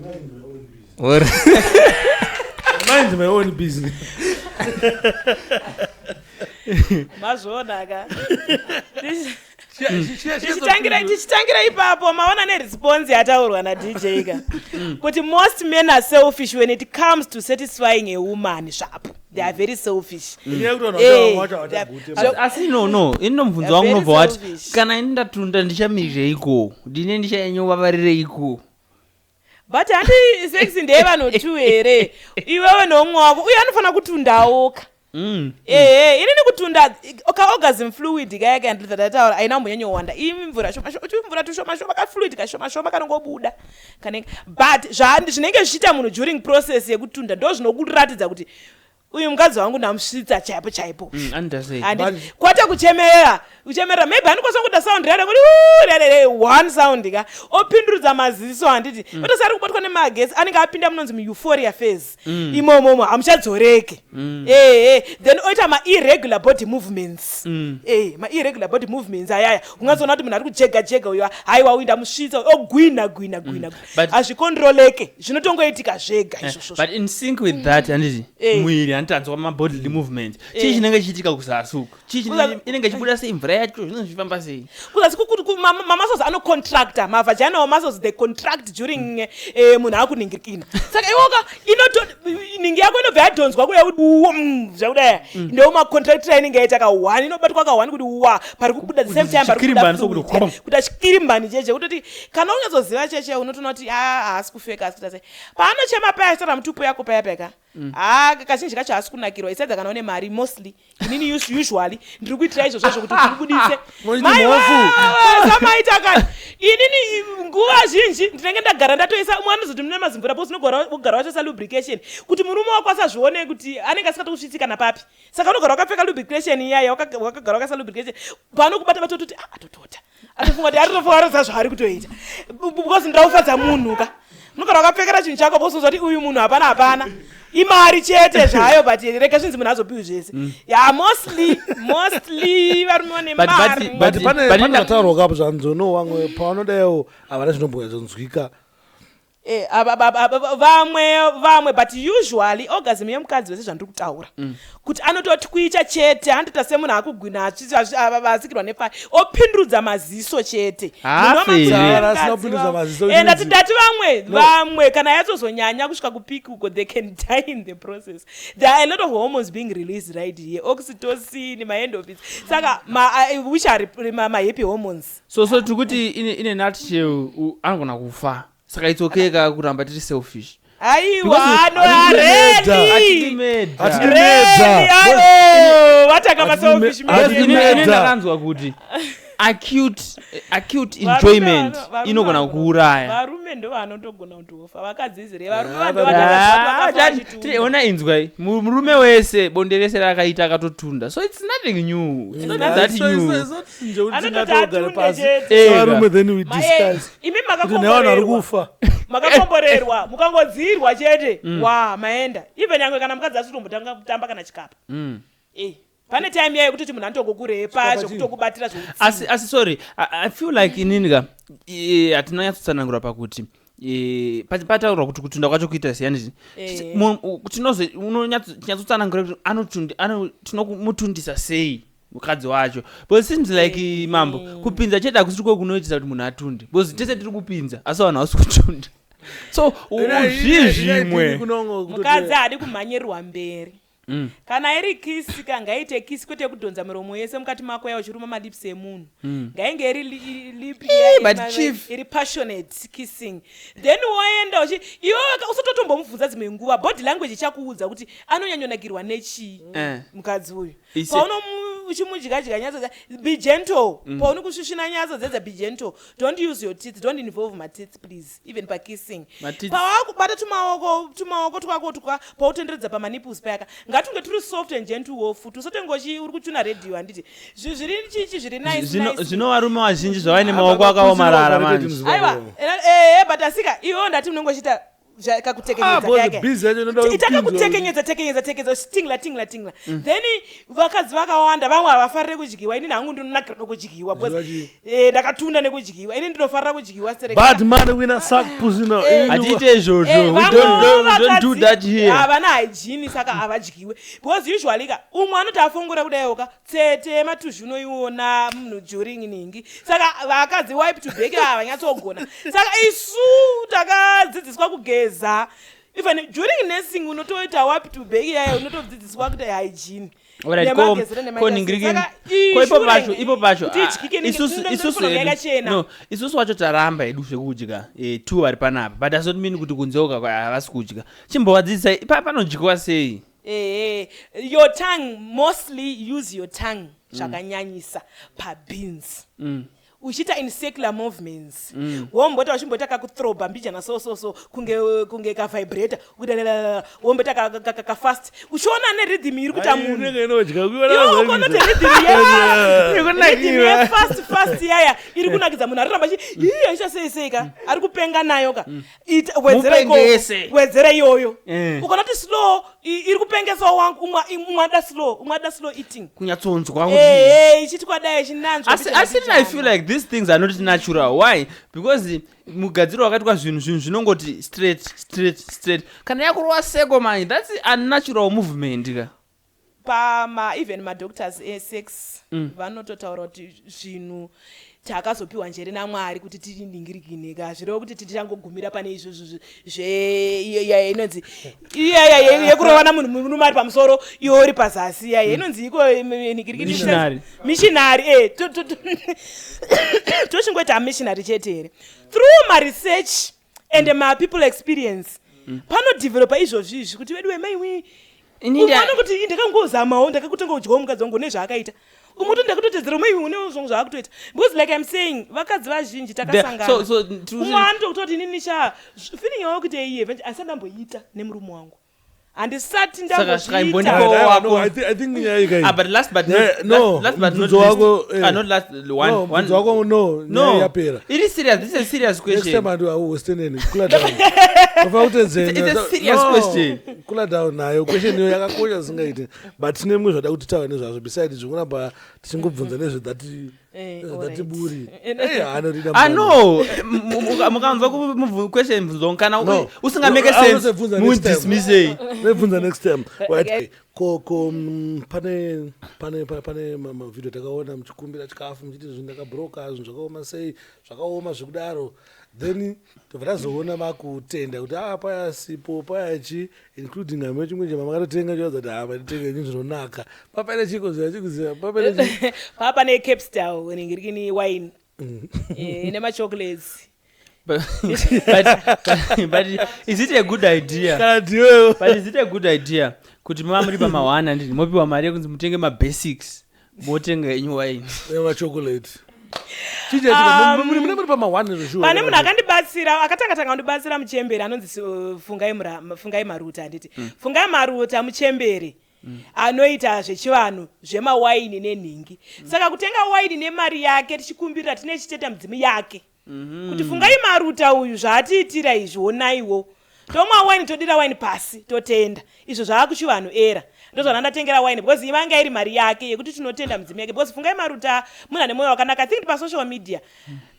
mind my own business. Mind my own business. Mazviona ka. Tichitangira ipapo, maona neresponse yataurwa naDJ ka kuti most men are selfish when it comes to satisfying a woman. Zvapo they are very selfish. Inyaya yekuti vanhu vacho havachagute. Asi no, ini nomubvunzo wangu Very unobva wati selfish. kana ini ndatunda, ndichamirireiko? Ndine ndichanyovavarireiko? But handi sex ndeyevanhu two here? Iwewe neumwe wako, uye anofanira kutundawoka. Ehe, inini kutunda kaorgasm fluid kaya kaya ndataura aina kumbonyanyowanda, imvura shoma shoma, tumvura tushoma shoma, kafluid kashoma shoma kanongobuda kanenge, but zvinenge zvichiita munhu during process yekutunda ndo zvinokuratidza kuti uyu mukadzi wangu ndamusvitsa chaipo chaipo. Anoita sei? Handiti kwete kuchemerera kuchemerera, maybe anokwanisa kuita sound rere kuti "Uu," rere one sound ka, opindurudza maziso, handiti? Otosari kubatwa nemagesi, anenge apinda munonzi mueuphoria phase imomomo, hamuchadzoreke. Ehe, then oita mairregular body movements. Mairregular body movements ayaya, ungazoona kuti munhu ari kujega jega uyo, haiwa, uyu ndamusvitsa, ogwina gwina gwina. Hazvikontroleke, zvinotongoitika zvega izvozvo. But in sync with that, handiti mwiri, handitanzwa mabodily movement, chii chinenge chichiitika kuzasi uku? Chii inenge ichibuda sei mvura yacho? Zvinenge zvichifamba sei? Kuzasi mamuscles anocontracta, mavaginal muscles, they contract during munhu akuningirikina. Saka iwoka ningi yako inobva yadhonzwa kuya kuti zvakudaya, ndo macontractira inenge yaita ka1, inobatwa ka1 kuti wa pari kubuda the same time pari kubuda Chikirimbani sokuti fluid. Kuita chikirimbani cheche, kutoti kana unyatsoziva cheche, unotoona kuti ah, haasi kufeka, asi kuita sei paanochema paya achitaura mutupo yako paya peka. Ha, kazhinji kacho haasi kunakirwa. Isedza kana une mari mostly. Inini usually ndiri kuitira izvozvozvo kuti ndibudise. Mochiti Mai mhofu. wewe, samaita kani, inini nguva zhinji ndinenge ndagara ndatoisa umwe anozoti mune mazimvura posi, unogara watoisa lubrication kuti murume wako asazvione kuti anenge asingatokusvitsi kana papi. Saka unogara wakapfeka lubrication iyaya, wakagara wakaisa lubrication, paanokubata bata ototi, "Ah, atotota," atofunga kuti aritofunga aroziva zvaari kutoita, because ndiraufadza munhu ka. Unogara wakapfekera chinhu chako bosozwa kuti uyu munhu hapana hapana, imari chete zvayo, but rega zvinzi munhu azopiwi zvese. Ya, mostly varume vane mari. But pane zvataurwa kapo zvanzi no, vamwe pavanodaiwo havana zvinombonyatsonzwika. Vamwe, but usually orgasm yemukadzi wese, zvandiri kutaura kuti anototwicha chete, anotoita semunhu akugwina, asikirwa nepfai, opindurudza maziso chete. Hafe here? Sara asina kupindurudza maziso. Ndati vamwe, vamwe kana yatsozonyanya kusvika kupeak uko, they can die in the process. There are a lot of hormones being released right here, oxytocin, maendorphins, saka which are mahappy hormones. So tiri kuti in a nutshell, anogona kufa, saka it's okay ka kuramba tiri selfish? Aiwa, Because no, Hatidi areli. Meda. Hatidi Reli. meda. Ayo vataka maselfish. Hatidi Ini meda. ndakanzwa kuti acute enjoyment inogona kuuraya. Varume ndo vanotogona kutofa, vakadzi zire varume. Ah, Vanhu Ah, vakafa. Ona, inzwai, murume wese bonde rese raakaita akatotunda, so it's nothing new. It's not that new. Anototi Tingatogare atunde pasi chete. varume, then we discuss Imi kuti nevanhu vari makakomborerwa. kufa. Makakomborerwa, mukangodzirwa chete, wa maenda, even yange kana mukadzi asitombotanga kutamba kana chikapa. Pane time yayo yekutoti munhu anotongokurepa Chikapa chii? zvekutokubatira zvoutsinye. Asi sorry, I feel like inini ka hatina nyatsotsanangura pakuti pataurwa kuti kutunda kwacho kuita sei, handiti? Unonyatsotsanangura kuti tinomutundisa sei mukadzi wacho, but it seems like mambo kupinza chete hakusiri ko kunoitisa kuti munhu atunde, because tese tiri kupinza asi vanhu havasi kutunda, so zvii zvimwe? Mukadzi haadi kumhanyirirwa mberi. Kana iri kiss ka, ngaite kiss, kwete kudhonza miromo yese mukati mako ya uchiruma malips emunhu. Ngainge iri lip But chief- iri passionate kissing, then woenda uchi iwewe usatotombomubvunza. Dzimwe nguva body language ichakuudza kuti anonyanyonakirwa nechii mukadzi uyu. Uchimudya-dya nyatso, be gentle pauri kusvisvina nyatso dzedza. Be gentle, don't use your teeth, don't involve mateeth, please, even pakissing. Mateeth. Pawakubata tumaoko twako twa pautenderedza pamanipples payaka, ngatunge turi soft and gentle wo futi. Usatengochi uri kuchuna radio, handiti? Zviri chichi zviri nice, nice. Zvino varume vazhinji zvavaine maoko akaomarara manje. Aiwa, eh, but asika iwewo ndati unenge uchiita Ah, kakutekenyedza because kake. busy yacho inoda Ita kupinzwa. kakutekenyedza, tekenyedza, tekenyedza, tingla, tingla, tingla. Then vakadzi vakawanda vamwe havafarire kudyiwa. Inini hangu ndinonakira nokudyiwa because Zviva ndakatunda nekudyiwa. Ini ndinofarira kudyiwa stereki. Bad man wina suck pussy now. Hatiite izvozvo. We don't do that here. Havana hygiene, saka havadyiwe because usually ka umwe anoti afongora kudaiwoka, tsete yematuzvi unoiona munhu during ningi. Saka vakadzi wipe to back havanyatsogona. Saka isu takadzidziswa kugeza. Even during nursing unotoita wipe to back yayo, unotodzidziswa kuti hygiene. Alright, Nemagezero nemaita ko sei. ningiriki Saka ko ipo ishure pacho, ipo pacho kuti ah, idyike isusu ninge hedu yakachena. No, isusu wacho taramba hedu zvekudya, two vari panapa, but does not mean kuti kunzeuka havasi kudya. Chimbovadzidzisai panodyiwa sei. Your tongue, mostly use your tongue zvakanyanyisa pabeans, uchiita in circular movements. Wombota uchimbota kakuthroba mbijana, so so so, kunge kavibrator, kuita wombota kafast, uchiona nerhythm iri kuita munhu. Inenge inodya. Iwe ukonoti rhythm yefast fast yaya iri kunakidza munhu, ari kuramba ii achiita sei sei ka, ari kupenga nayo ka. Wedzera ikoko, Mupengese. wedzera iyoyo. Eh. Ukanoti slow iri kupengesawo wangu. Umwe ada slow, umwe ada slow eating. Kunyatsonzwa kuti Ichiti kwadai ichinanzwa asi mbijana asi I mbijana. feel like these things are not natural. Why? Because mugadziro wakaitwa zvinhu zvinongoti straight, straight, straight. Kana yakurova seko manje, that's unnatural movement ka. Pama even madoctors esex vanototaura kuti zvinhu takazopiwa njere naMwari kuti tininingirikineka, zvireva kuti tichangogumira pane izvozvo zve inonzi iyaya yekurovana, munhu murume ari pamusoro, iwe uri pazasi, iyaya inonzi iko ningirikini. Missionary. Missionary, tochingoita missionary chete here? Through maresearch and mapeople experience panodevelopa izvozvi izvi kuti vedu wemaiwi. Ini Umwe anongoti, "Ndakangozamawo, ndakakutenga kudyawo mukadzi wangu nezvaakaita." Umwe kuti, "Ndakutotedzera umwe une zvongo zvaakutoita." Because like I'm saying, vakadzi vazhinji takasangana. So Umwe anotokutoti, "Inini sha feeling yavo kuti iye asati ndamboita nemurume wangu, handisati Saka saka ndambozviita." imbonipo wako. I think nyaya iyi Ah, but last but not, Yeah, no, last but not mubvunzo least, wako, ah, not last one, No, one mubvunzo wako, no, No, nyaya yapera. It is serious. This is a serious Next question. time andu auwesteneni, cool down. Unofanira kutedzera. It's a serious question. Cool down nayo question iyo, yakakosha zvisingaite, but tine mimwe zvada kuti taura nezvazvo beside zvekuramba tichingobvunza nezvedhati Alright. buri. Anorida. Ah, no, mukanzwa question mubvunzo kana No. usingamake No, sense, unozobvunza next time. mudismissei. Nebvunza next time, right? Ko pane mavhidhio takaona muchikumbira chikafu, muchiti zvinhu ndakabroka, zvinhu zvakaoma sei, zvakaoma zvekudaro. Then tobva tazoona makutenda kuti a paya sipo, paya chi, including hamwe chimwe chema makatotenga chiratidza kuti hama nditenga chinhu zvinonaka. Papaine chiko ziva chikuziva papaine chi? Paa pane Cape Style ningirikini wine nemachocolates. But is it a good idea? Kana ndiwewo. But is it a good idea kuti mava muri pama1 handiti, mopiwa mari yekunzi mutenge mabasics, motenga yenyu wine? Nemachocolate, chichaitika mune muri pama1 zveshuwa. Pane munhu akandibatsira, akatanga tanga kundibatsira, muchemberi anonzi Fungai Maruta, handiti? Fungai Maruta muchemberi anoita zvechivanhu zvemawaini nenhingi. Saka kutenga waini nemari yake, tichikumbirira, tine chiteta mudzimu yake kuti Fungai Maruta uyu zvaatiitira izvi, onaiwo tomwa waini, todira waini pasi, totenda izvo zvaakuchivanhu era. Ndozvana ndatengera waini because ivanga iri mari yake yekuti tinotenda mudzimu yake, because Fungai Maruta munhu ane mwoyo wakanaka. I think pasocial media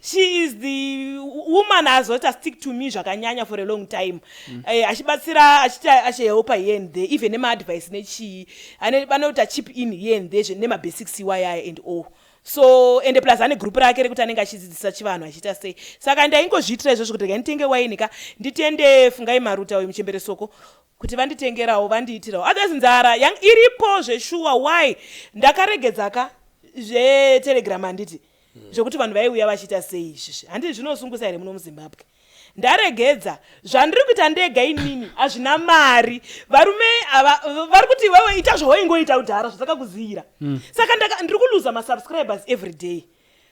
she is the woman azoita stick to me zvakanyanya for a long time, achibatsira, achiita, achihelpa here and there, even nemaadvice nechii. Anoita chip in here and there nemabasics iwayaya and all. So and plus ane group rake rekuti anenge achidzidzisa chivanhu, achiita sei. Saka ndaingozviitira izvozvo kuti regai nditenge waini ka, nditende Fungai Maruta uyu muchembere soko kuti vanditengerawo, vandiitirawo. Otherwise nzara iripo zveshuwa. Why ndakaregedza ka zvetelegram, handiti? Zvekuti vanhu vaiuya vachiita sei izvizvi, handiti zvinosungusa here muno muZimbabwe? Ndaregedza zvandiri kuita ndega inini, hazvina mari. Varume ava vari kuti iwewe ita zvawaingoita kudhara zvatakakuziyira. Saka ndiri kuluza masubscribers every day.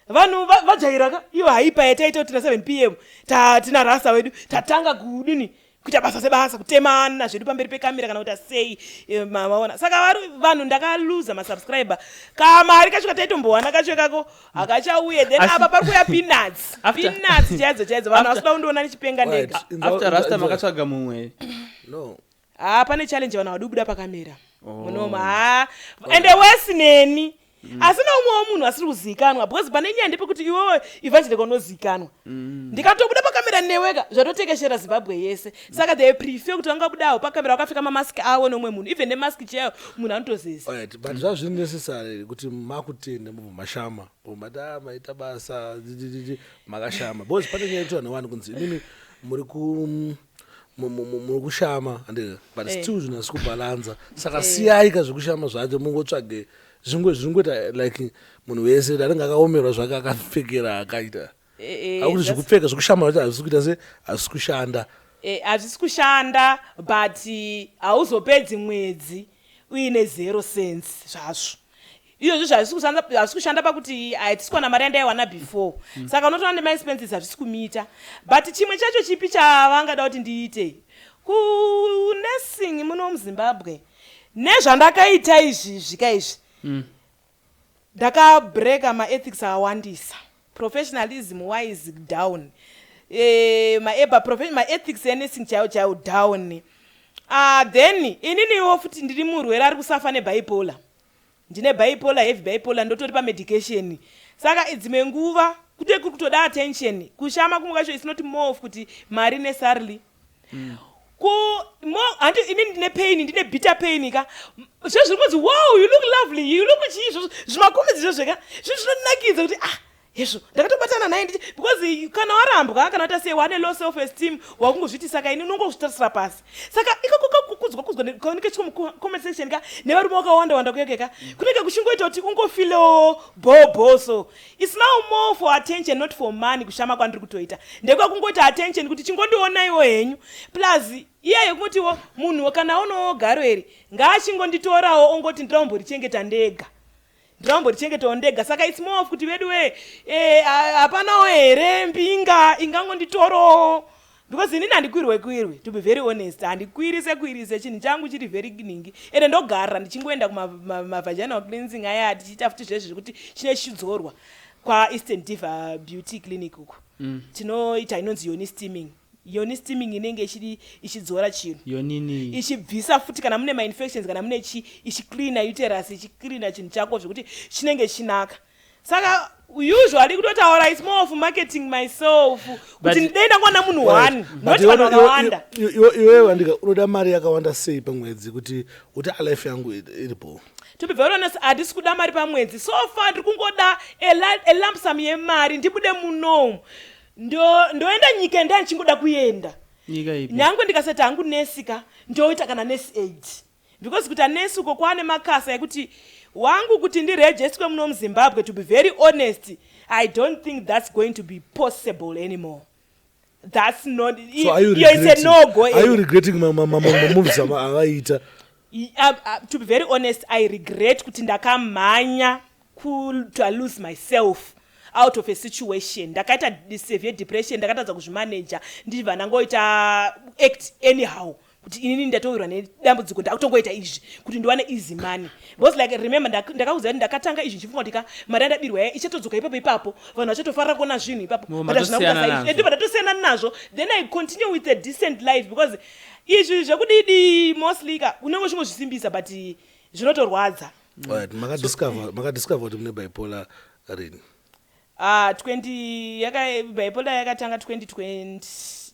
Vanhu vajaira ka iyo haipa yataita kuti tina 7 p.m. Tina rasta wedu, tatanga kudini, kuita basa sebasa, kutemana zvedu pamberi pekamera kana kuita sei. Maona, saka vanhu ndakaluza masubscriber, kamari kacho kataitombowana kacho kako hakachauye. Then apa pari kuuya peanuts, peanuts chaidzo chaidzo. Vanhu vasida kundiona ndichipenga ndega. After rasta makatsvaga mumwe? No. Ha, pane challenge, vanhu havadi kubuda pakamera. Munoma ha, ende wesi neni asina umwewo munhu asiri kuzivikanwa, because pane nyaya ndepekuti iwewe evangelika unozivikanwa. Ndikatobuda pakamera neweka, zvatotekeshera Zimbabwe yese. Saka they prefer kuti vangabudawo pakamera vakapfeka mamaski avo nomumwe munhu, even nemaski chaiyo munhu anotozeza. Alright, but zvazviri necessary kuti makutenda mubva mashama, mati a maita basa, makashama, because pane nyaya yekuti vanhu vawani kunzi imimi muri ku muri kushama and but still zvinhu hazisi kubhalanza. Saka siyai ka zvekushama zvacho, mungotsvage zvingwe zvingoita like munhu wese anenge akaomerwa zvake akapfekera akaita akuti zvekupfeka zvekushama zvacho hazvisi kuita se hazvisi kushanda. Hazvisi kushanda, but hauzopedzi mwedzi uine 0 cents zvazvo. Izvozvo hazvisi kushanda pakuti hatisi kuwana mari yandaiwana before. Saka unotoona nemaexpenses hazvisi kumita. But chimwe chacho chipi chavangada kuti ndiite kunursing muno muZimbabwe nezvandakaita izvizvi kaizvi, ndakabreka maethics akawandisa, professionalism wise down, maethics enursing chaiwo chaiwo down. Then ininiwo futi ndiri murwere ari kusafa nebipolar. Ndine bipolar, heavy bipolar, ndotori pamedication. Saka dzimwe nguva kute kuri kutoda attention. Kushama kumwe kwacho is not more of kuti mari necessarily. Ku mo handi inini ndine pain, ndine bitter pain ka. Zvo zviri kunzi, "Wow, you look lovely, you look chii." Izvozvo zvimakomedzi izvozvo ka, zvinhu zvinonakidza kuti ah, hezvo ndakatobatana naye ndichi, because kana warambwa kana kuti sei, wane low self esteem, wakungozviti saka ini unongozvitarisira pasi. Saka ikako kakukudzwa kudzwa kaoneke chiko mucomment section ka nevarume vakawanda wanda kuyekeka, kunenge kuchingoita kuti ungofilewo bho. So it's now more for attention, not for money. Kushama kwandiri kutoita ndekwekungoita attention kuti chingondionaiwo henyu. Plus iye yekungotiwo munhu kana aonawo garo iri ngaachingonditorawo, ongoti ndinomborichengeta ndega, ndinomborichengetawo ndega. Saka it's more of kuti vedu we hapanawo here mbinga ingangonditorawo, because inini handikwirwe kwirwe. To be very honest, handikwirise kwirise, chinhu changu chiri very ningi. Ende ndogara ndichingoenda kumavaginal cleansing aya, tichiita futi zvezvi zvekuti chine chichidzorwa kwaEastern Diva Beauty Clinic uku. Tinoita inonzi yoni steaming. Yoni steaming inenge ichidzora chinhu, Yonini? ichibvisa futi kana mune mainfections, kana mune chi, ichicleana uterus, ichicleana chinhu chako zvekuti chinenge chinaka. Saka usually kutotaura it's more of marketing myself kuti dei ndangowana munhu one, not vanhu vakawanda. Iwewe andika unoda mari yakawanda sei pamwedzi kuti uti alife yangu iripo? To be very honest, handisi kuda mari pamwedzi. So far ndiri kungoda a lump sum yemari, ndibude munomu, ndoenda nyika yandanga ndichingoda kuenda. Nyika ipi? Nyange ndikasati hangu nesi ka, ndoita kana nurse aid, because kuita nesi uko kwaane makasa ekuti wangu kuti ndirejestwe muno muZimbabwe. To be very honest, I don't think that's going to be possible anymore. That's not So are you iyo, it's a regretting, no go. are you regretting mamoves avaita? To be very honest, I regret kuti ndakamhanya to lose myself out of a situation. Ndakaita severe depression, ndakatadza kuzvimaneja, ndibva ndangoita act anyhow kuti inini ndatowirwa nedambudziko, ndakutongoita izvi kuti ndiwane easy money, because like, remember, ndakakuziva kuti ndakatanga izvi ndichifunga kuti ka mari yandabirwa ya ichatodzoka ipapo ipapo, vanhu vachatofarira kuona zvinhu ipapo. Mo, But hazvina matosiyana kuita saizvo. nazvo. Ndibva ndatosiyana nazvo. Then I continue with a decent life, because izvi zvekudidi mostly ka unenge uchingozvisimbisa, but zvinotorwadza. Alright, makadiscover kuti mune bipolar rini? 20 yaka bipolar yakatanga 2020,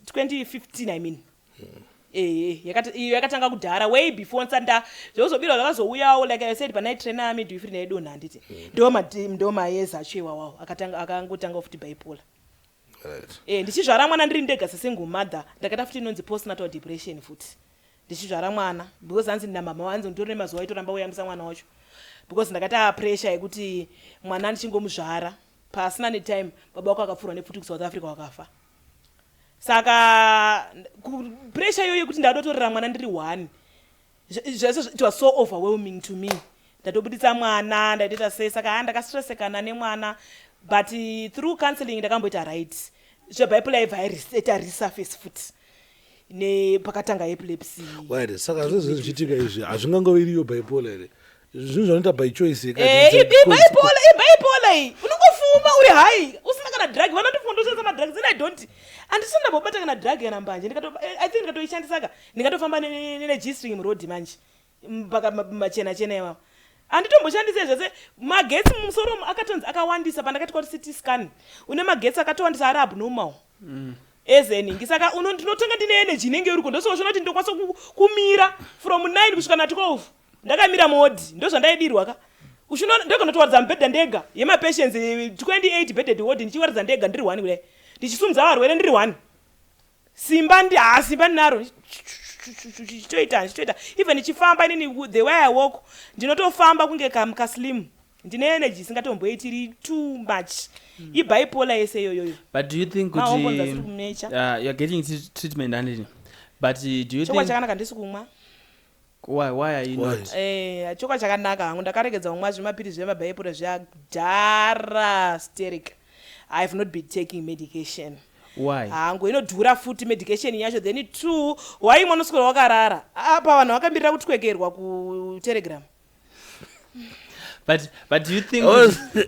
2015, I mean. Iyo yakatanga kudhara, way before nsanda zvekuzobirwa zvakazouyawo. Like I said, panaitraina midwifery naidonha, handiti ndo mayezi acho iwawawo akatanga, akangotanga futi bipolar. Ndichizvara mwana ndiri ndega sesingle mother, ndakaita futi inonzi postnatal depression futi ndichizvara mwana, because hanzi namama wanzi nditori nemazuva aitoramba kuyamisa mwana wacho, because ndakaita pressure yekuti mwana ndichingomuzvara pasina netime, baba wako akapfurwa nepfuti kuSouth Africa, wakafa. Saka pressure iyoyo yekuti ndadotorera mwana ndiri one, zvese it was so overwhelming to me. Ndatobuditsa mwana, ndatoita sei. Saka ha, ndakastressekana nemwana, but through counseling ndakamboita right. Zvebipolar ibva yaita resurface futi nepakatanga epilepsy. Right, saka zvezvo zvichiitika izvi, hazvingangove iriyo bipolar here? Zvinhu zvanoita by choice. Ibipolar, ibipolar iyi unongofuma uri high usina kana drug. Vanotofunga ndoshandisa madrugs, then I don't, handisina ndambobata kana drug kana mbanje. I think ndikatoishandisa ka, ndingatofamba neG-string muroad manje mpaka machena chena iwawo. Handitomboshandise zvese. Magetsi mumusoro umu akatonzi akawandisa. Pandakati kwati CT scan, une magetsi akatowandisa ari abnormal ezeningi. Saka ndinotanga ndine energy inenge iriko. Ndosaka kuti ndinokwanisa kumira from 9 kusvika na12 ndakamira muward. Ndo zvandaidirwa ka. Ndogonotowaridza mubhedha ndega yemapatients, 28 bedded ward, ndichiwaridza ndega ndiri one kudai, ndichisumudza varwere ndiri one. Simba ndi, ha, simba ndinaro, chichitoita, chichitoita. Even ndichifamba inini, the way I walk, ndinotofamba kunge kaslim. Ndine energy isingatomboiti, iri too much. Ibipolar yese iyoyoyo. But do you think Mahormones kuti asiri kumecha. You are getting treatment, handiti? But do you Chokwa think chakanaka, ndisi kumwa. Why are you Why? not? Chokwa chakanaka hangu, ndakaregedza kumwa zvimapiri zvemabipolar zvadhara steric. I have not been taking medication. Why? Hangu inodhura futi medication yacho. Then two, waimwa unoswera wakarara. Apa vanhu vakamirira kutwekerwa kuTelegram. But do you think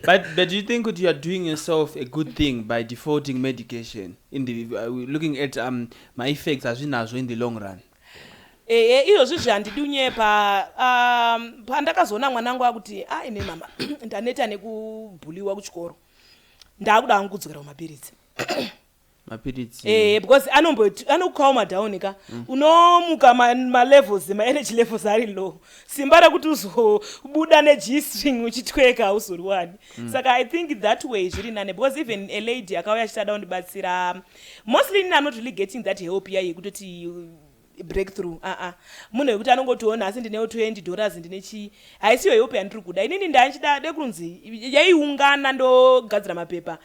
but do you think that you are doing yourself a good thing by defaulting medication in the looking at my effects azvinazvo in the long run? Ehe, izvozvi handidi unyepa. Pandakazoona mwanangu akuti, "A, ine mama, ndaneta nekubhuliwa kuchikoro, ndakuda hangu kudzokera kumapiritsi." Mapiritsi? Because anocalma down ka. Unomuka malevels, maenergy levels ari low. Simba rekuti uzobuda neG-string uchitweka hauzoriwani. Saka I think that way zviri nane, because even a lady akauya achiti ada kundibatsira, mostly inini I'm not really getting that help iya yekutoti breakthrough. Aa, munhu wekuti anongotiwo, "Nhasi ndinewo $20, ndine chii." Haisiyo help yandiri kuda inini. Ndanchida dekunzi yaiungana, ndogadzira mapepa,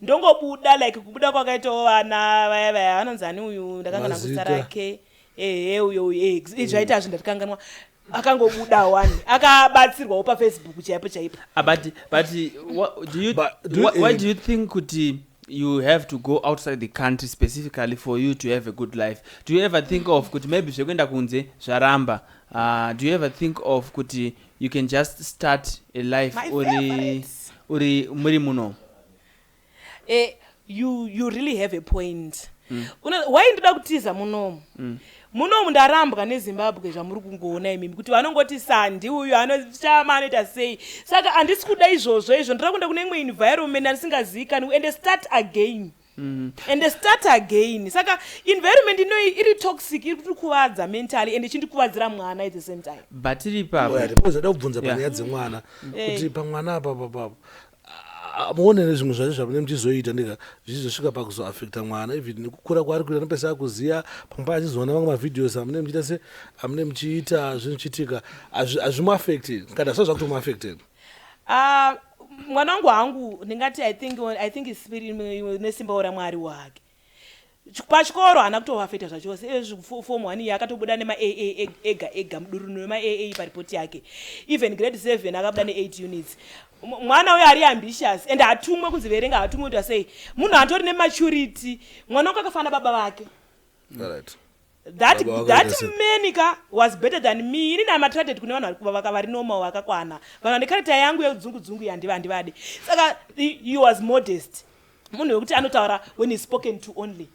ndongobuda like kubuda kwakaitawo vana vaya vaya vanonzi ani uyu, ndakangana kuzita Mazita. rake. Ehe, uyo zvaita zvi, ndatikanganwa. Akangobuda one, akabatsirwawo paFacebook chaipo chaipo. But what, do you But do you- why do you think kuti you have to go outside the country specifically for you to have a good life? Do you ever think of kuti maybe zvekuenda kunze zvaramba, do you ever think of kuti you can just start a life My uri favorite. uri muri muno? You really have a point. Why ndoda kutiza munomu? Munomu ndarambwa neZimbabwe, zvamuri kungoona imimi kuti vanongoti sandi uyu anochama, anoita sei. Saka handisi kuda izvozvo izvo. Ndoda kuenda kune imwe environment andisingazivikanwi and start again and start again. Saka environment inoi iri toxic, iri kutikuvadza mentally and ichindikuvadzira mwana at the same time. But tiri ipapo. Alright, because ndada kubvunza panyaya dzemwana kuti pamwana apa papapo muonere zvimwe zvacho zvamune muchizoita ndika zvichizosvika pakuzoafecta mwana, even nekukura kwaari kuita, nopesa akuziya pamwe pa achizoona mamwe mavideos amune muchiita se amune muchiita zvinhu chiitika, hazvimuafecti kana zva zvakutomuafecte? Ah, mwana wangu hangu ndingati I think spirit nesimbawo raMwari wake. Pachikoro haana kutoafecta zvachose. Ezvi form one iyi akatobuda nemaAA ega ega, mudurunu wemaAA paripoti yake. Even grade 7 akabuda ne8 units. Mwana uyo ari ambitious and hatumwe kunzi verenga, hatumwe kuita sei. Munhu atori nematurity. Mwana wangu akafanana baba vake. Alright. That Baba that vakaita sei? man ka was better than me. Inini am attracted kune vanhu vari normal, vakakwana, vanhu vane character yangu yedzungu-dzungu handivadi. Saka he was modest, munhu wekuti anotaura when he spoken to only,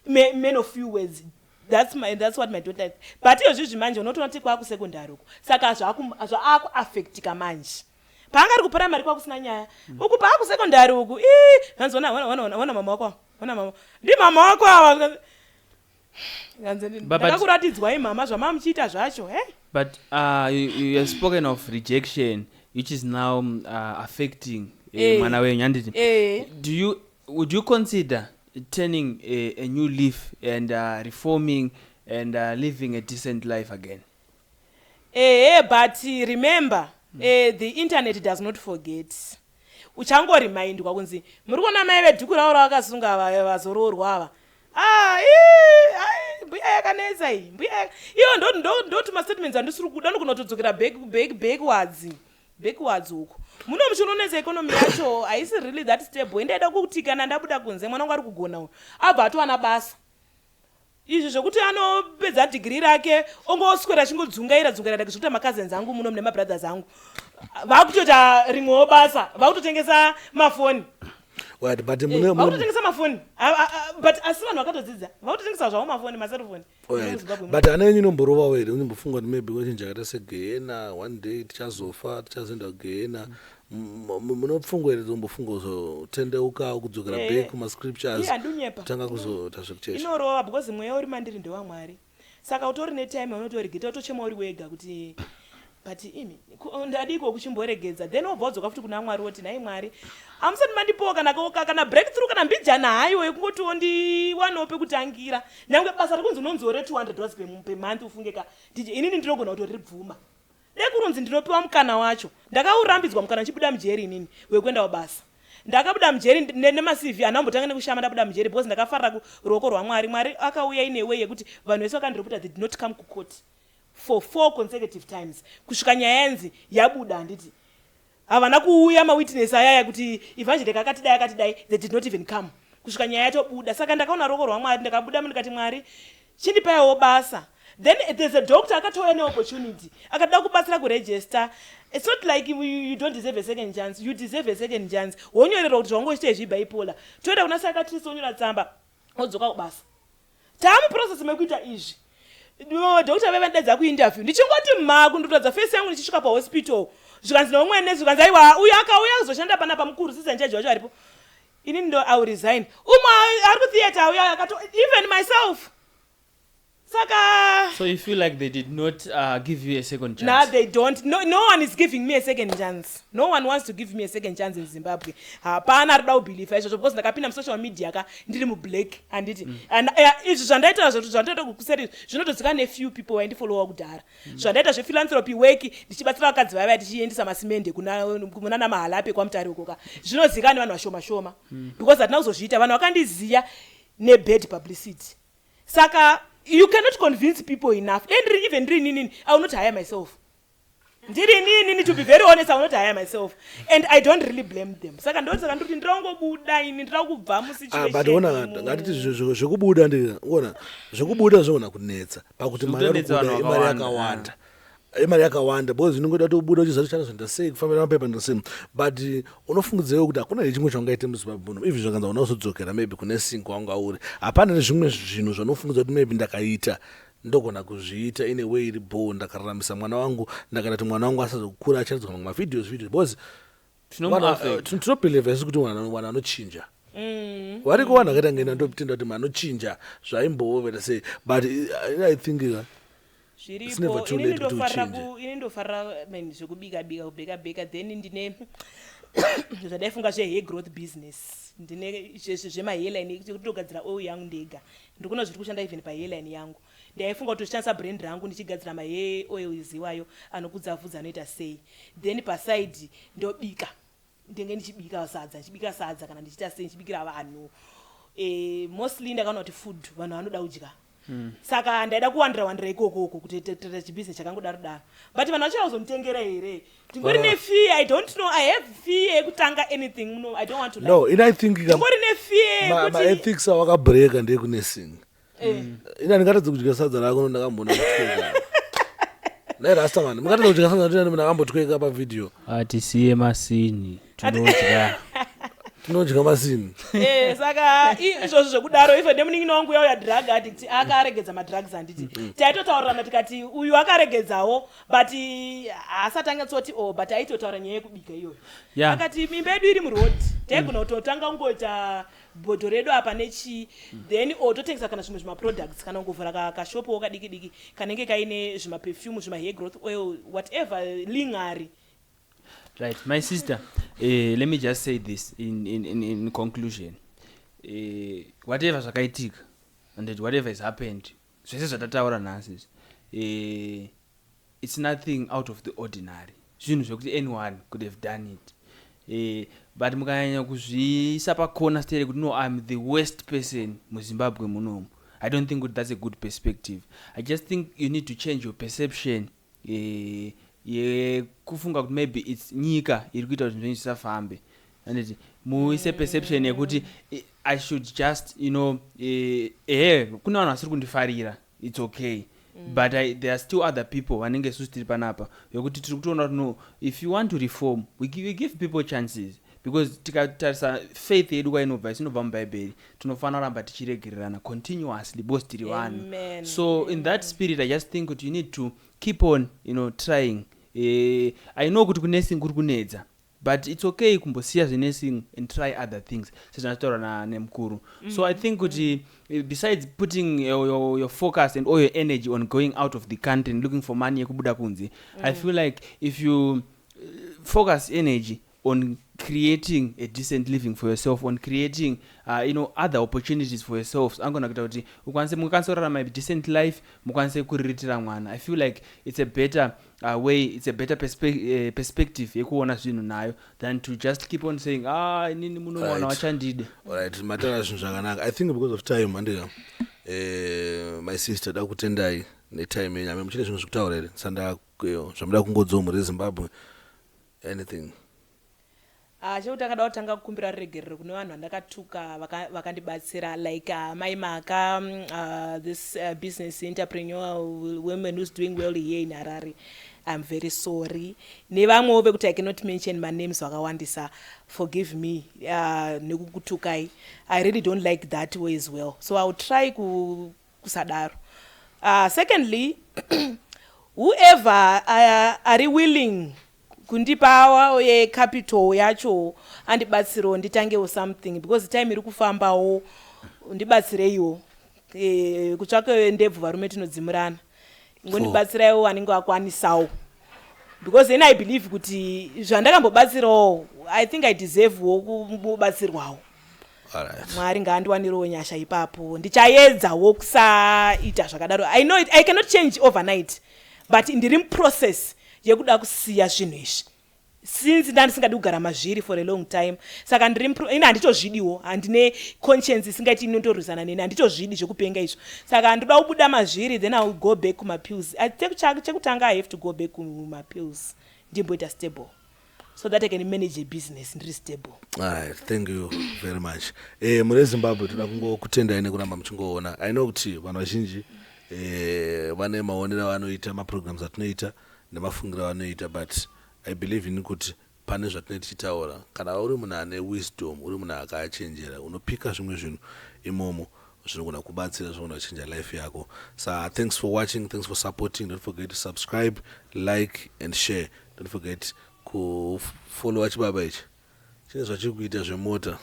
man of few words. That's what my daughter is. But iyozvizvi manje unotoona kuti kwakusekondari uku, saka zvaakuafectika manje. Paanga ari kuprimary kwakusina nyaya uku, paakusekondari uku, ii, hanzi, "Ona, ona, ona, ona mama wako ava, ona mama, ndimama wako ava." Hanzi, "Ndakakuratidzwai mama zvamamuchiita zvacho he." But you have spoken of rejection, which is now affecting mwana wenyu, handiti? Eh. Do you would you consider turning a new leaf and reforming and living a decent life again? Ehe, but remember, the internet does not forget. Uchangorimindwa kunzi, "Muri kuona mai vedhuku ravo ravakasunga, vazoroorwa ava." Ah, ii, ai, mbuya yakanetsa iyi, mbuya iyo ndoti mastatements andisiri kuda, ndogona kutodzokera backwards uko. Muno muchinonetsa, economy yacho haisi really that stable. Indaida kuti kana ndabuda kunze, mwana wangu ari kugona uyu abva atowana basa. Izvi zvokuti anopedza dhigiri rake ongoswera achingodzungaira dzungaira, like zvekuita macousins angu muno mune mabrothers angu vakutoita rimwewo basa, vakutotengesa mafoni. Right, but Vakutotengesa mafoni, but asi vanhu vakatodzidza vakutotengesa zvavo mafoni, maselfoni. Alright. But hana yenyu inomborovawo here? Unombofunga kuti maybe kwechinhu chakaita segehena, one day tichazofa, tichazoenda kugehena? Munopfungwa here dzombofunga kuzotendeuka, kudzokera back kumascriptures, Iye, handinyepa. kutanga kuzoita zvekuchechi? Inorova because mweya uri mandiri ndewamwari, saka utori netime yaunotoregeta, utochema uri wega kuti, but imi ndadiko kuchimboregedza? Then wobva wadzoka futi kuna Mwari, woti, "Nhai Mwari, hamusati mandipowo kana kana breakthrough kana mbijana hayo yekungotiwo ndiwanewo pekutangira, nyange basa rikunzi unonziwo re$200 pemonth." Ufunge ka DJ, inini ndinogona kutoribvuma dekurunzi ndinopiwa mukana wacho. Ndakaurambidzwa mukana ndichibuda mujeri inini wekuenda kubasa. Ndakabuda mujeri nemaCV handambotanga nekushama. Ndabuda mujeri because ndakafarira ruoko rwaMwari. Mwari akauya ine way yekuti vanhu vese vakandiripota, they did not come kucourt for four consecutive times kusvika nyaya yanzi yabuda. Handiti havana kuuya mawitness ayaya kuti Evangelika akatidai, akatidai. They did not even come kusvika nyaya yatobuda. Saka ndakaona ruoko rwaMwari. Ndakabuda, ndikati, "Mwari, chindipaiwo basa." Then there's a doctor akatouya neopportunity, akada kubatsira kuregister. It's not like you don't deserve a second chance. You deserve a second chance. Wonyorerwa kuti zvaungochita izvi bipolar, toenda kuna psychiatrist, wonyora tsamba, wodzoka kubasa. Taamuprocess mekuita izvi, doctor vevandedza kuinterview, ndichingoti mhaku ndotoradza face yangu ndichisvika pahospital, zvikanzi neumwe nesi, zvikanzi, "Aiwa, uyu akauya kuzoshanda panapa mukuru, sister in charge wacho aripo, inini ndo I will resign." Umwe ari kutheatre auya akato, even myself, saka So you feel like they did not give you a second chance? Nah, they don't. No, no one is giving me a second chance. No one wants to give me a second chance in Zimbabwe. Hapana arida kubhilivha izvozvo because ndakapinda musocial media ka ndiri mublack, handiti? And izvi zvandaita, zvandoita kuseri, zvinotozikanwa nefew people vaindifollowa kudhara. Zvandaita zvephilanthropy work, ndichibatsira vakadzi vaiva tichiendesa masimende kuna namaHalape kwaMutare uko ka, zvinozikanwa nevanhu vashoma shoma because hatina kuzozviita. Vanhu vakandiziya nebad publicity, saka you cannot convince people enough. Then even ndiri inini, I will not hire myself. Ndiri inini, to be very honest, I will not hire myself and I don't really blame them. Saka ndosaka ndikuti ndirangobuda ini, ndira kubva Ah, but ona, ngatiti zvekubuda, ona, zvekubuda zvogona kunetsa pakuti mari ari Zvinotonetsa kubuda vanhu imari vakawanda. yakawanda, imari yakawanda, because inongoda kuti ubude uchiziva kuti chanozoenda sei, kufambira mapepa ndosei. But unofungidzeiwo kuti hakuna nechimwe chaungaite muZimbabwe muno, even zvakanzi hauna kuzodzokera maybe kune sink wanga uri, hapana nezvimwe zvinhu zvaunofungidza kuti maybe ndakaita, ndogona kuzviita in a way iri bo, ndakararamisa mwana wangu, ndakada kuti mwana wangu asazokura achiratidzwa mamwe mavideos videos, because Zvinomuaffect. Tinobhelievha isu kuti vanhu vanochinja. Variko vanhu vakaita ngena, ndotenda kuti manochinja zvaimboveta sei, but I think it's never Zviripo. too Inini late kuti ndofarira uchinje. Inini ndofarira, I mean, zvekubika bika, kubheka bheka. Then ndine zvandaifunga zvehair growth business, ndine zvemahairline, kutogadzira oil yangu ndega. Ndikuona zviri kushanda even pahairline yangu. Ndaifunga kuti toshandisa brand rangu ndichigadzira mahair oils iwayo anokudza vhudzi, anoita sei. Then paside ndobika, ndenge ndichibika sadza, ndichibika sadza kana ndichiita sei, ndichibikira vanhu. Mostly ndakaona kuti food, vanhu vanoda kudya. Saka ndaida kuwandira wandira ikokoko kuti toita chibusiness chakangodaro daro, but vanhu vacho vazonditengera here? Ndingori nefear. I don't know, I have fear yekutanga anything. No, I don't want to lie. No, in I think Ndingori nefear yekuti maethics awakabreka ndeyekunursing. Ina ndingatadza kudya sadza rako? Ndakambona kutweka nairastaman, mungatadza kudya sadza ndinani ndakambotweka pavideo. Atisiye masini, tinodya. Tinodya masini. Saka izvozvo zvekudaro, ife nemunin'ina wangu yauya drug addict, akaregedza madrugs, handiti? Taitotaurirana tikati uyu akaregedzawo, but haasati anyatsoti o, but aitotaura nyaya yekubika iyoyo. Akati mimba yedu iri muroad, taigona kutotanga kungoita bhodho redu apa nechii, then o totengesa kana zvimwe zvimaproducts, kana kungovhura kashopowo kadiki diki kanenge kaine zvimaperfume, zvimahair growth oil, whatever lingari. Right, my sister, let me just say this in conclusion. Whatever zvakaitika and that whatever has happened, zvese zvatataura nhasi izvi, it's nothing out of the ordinary. Zvinhu zvekuti anyone could have done it. But mukanyanya kuzviisa pakona stere kuti, "No, I'm the worst person muZimbabwe munomu," I don't think kuti that's a good perspective. I just think you need to change your perception yekufunga kuti maybe it's nyika iri kuita kuti zvinhu zvisafambe, anditi? Muise perception yekuti I should just ehe, kune vanhu vasiri kundifarira, it's okay, but there are still other people vanenge isusu tiri panapa vekuti tiri kutoona kuti, no, if you want to reform, we give people chances, because tikatarisa faith yedu kwainobva, isinobva muBhaibheri, tinofanira kuramba tichiregererana continuously because tiri vanhu. Amen. So in that spirit, I just think kuti you need to keep on trying. I know kuti kunursing kuri kunetsa, but it's okay kumbosiya zvenursing and try other things, sezvandataura nemukuru. So I think kuti besides putting your focus and all your energy on going out of the country and looking for money yekubuda kunze, I feel like if you focus energy on creating a decent living for yourself, on creating other opportunities for yourself, angona kuita kuti ukwanise, mukwanise kurarama a decent life, mukwanise kuriritira mwana, I feel like it's a better way, it's a better perspective yekuona zvinhu nayo than to just keep on saying, "Ah, inini muno mwana wachandide." Alright, mataura zvinhu zvakanaka. I think because of time, andika, my sister, da kutendai netime yenyu. Ame muchine zvinhu zvekutaura here sanda zvamuda kungodzowo mhuri yeZimbabwe, anything? Ah, chekuti akada kutanga kukumbira ruregerero kune vanhu vandakatuka vakandibatsira, like Mai Maka, this business entrepreneur women who's doing well here in Harare. I'm very sorry. Nevamwewo vekuti I cannot mention manames, vakawandisa. Forgive me nekukutukai. I really don't like that way as well, so I will try kusadaro. Secondly, whoever ari willing kundipa yecapital yacho, andibatsirewo nditangewo something, because time iri kufambawo. Ndibatsireiwo. Kutsvake ndebvu, varume tinodzimurana. Ingondibatsiraiwo vanenge vakwanisawo, because then I believe kuti zvandakambobatsirawo, I think I deservewo kubatsirwawo. Mwari ngaandiwanirewo nyasha ipapo. Ndichaedzawo kusaita zvakadaro. I know I cannot change overnight, but ndiri muprocess yekuda kusiya zvinhu izvi, since ndandisingadi kugara mazviri for a long time. Saka ndiri ini handitozvidiwo, handine conscience isingaiti inotorwisana neni. Handitozvidi zvekupenga izvo, saka ndoda kubuda mazviri, then I will go back kumapills. Chekutanga, I have to go back kumapills, ndimboita stable so that I can manage a business ndiri stable. Alright, thank you very much. Mune Zimbabwe, toda kungokutendai nekuramba muchingoona. I know kuti vanhu vazhinji vane maonero avanoita maprograms atinoita nemafungiro avanoita, but I believe in kuti pane zvatinenge tichitaura, kana uri munhu ane wisdom, uri munhu akachenjera, unopika zvimwe zvinhu imomo zvinogona kubatsira, zvinogona kuchinja life yako. Sa thanks for watching, thanks for supporting. Don't forget to subscribe, like and share. Don't forget kufollowa chibaba ichi chine zvachiri kuita zvemota.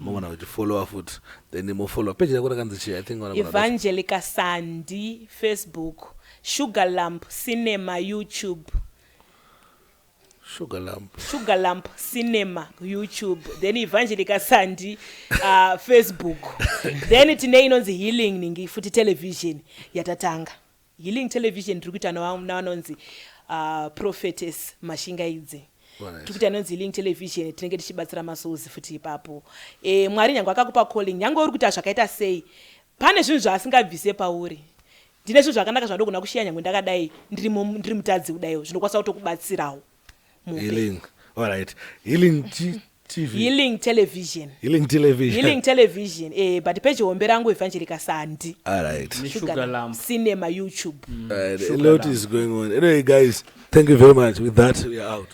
Mogona kuchifollowa futi, then mofollowa page yako rakanzi chii? I think Evangelica Sandi Facebook, Sugar Lamp Cinema YouTube. Sugar Lamp. Sugar Lamp Cinema YouTube, then Evangelica Sandi Facebook. Then tine inonzi Healing ningi futi Television yatatanga, Healing Television, tiri kuita navanonzi Prophetess Mashingaidze. Tiri kuita inonzi Healing Television, tinenge tichibatsira masouls futi ipapo. Mwari nyange akakupa calling, nyange uri kuita zvakaita sei, pane zvinhu zvaasingabvise pauri. Ndine zvinhu zvakanaka zvandogona kushiya nyange ndakadai, ndiri mutadzi kudaiwo, zvinokwanisa kutokubatsirawo. Healing, alright, Healing TV. Healing Television. Healing Television. Healing Television, but page hombe rangu Evangelica Sandi. Alright. Sugar Lamp. Cinema YouTube. Right, a lot is going on. Anyway guys, thank you very much. With that, we are out.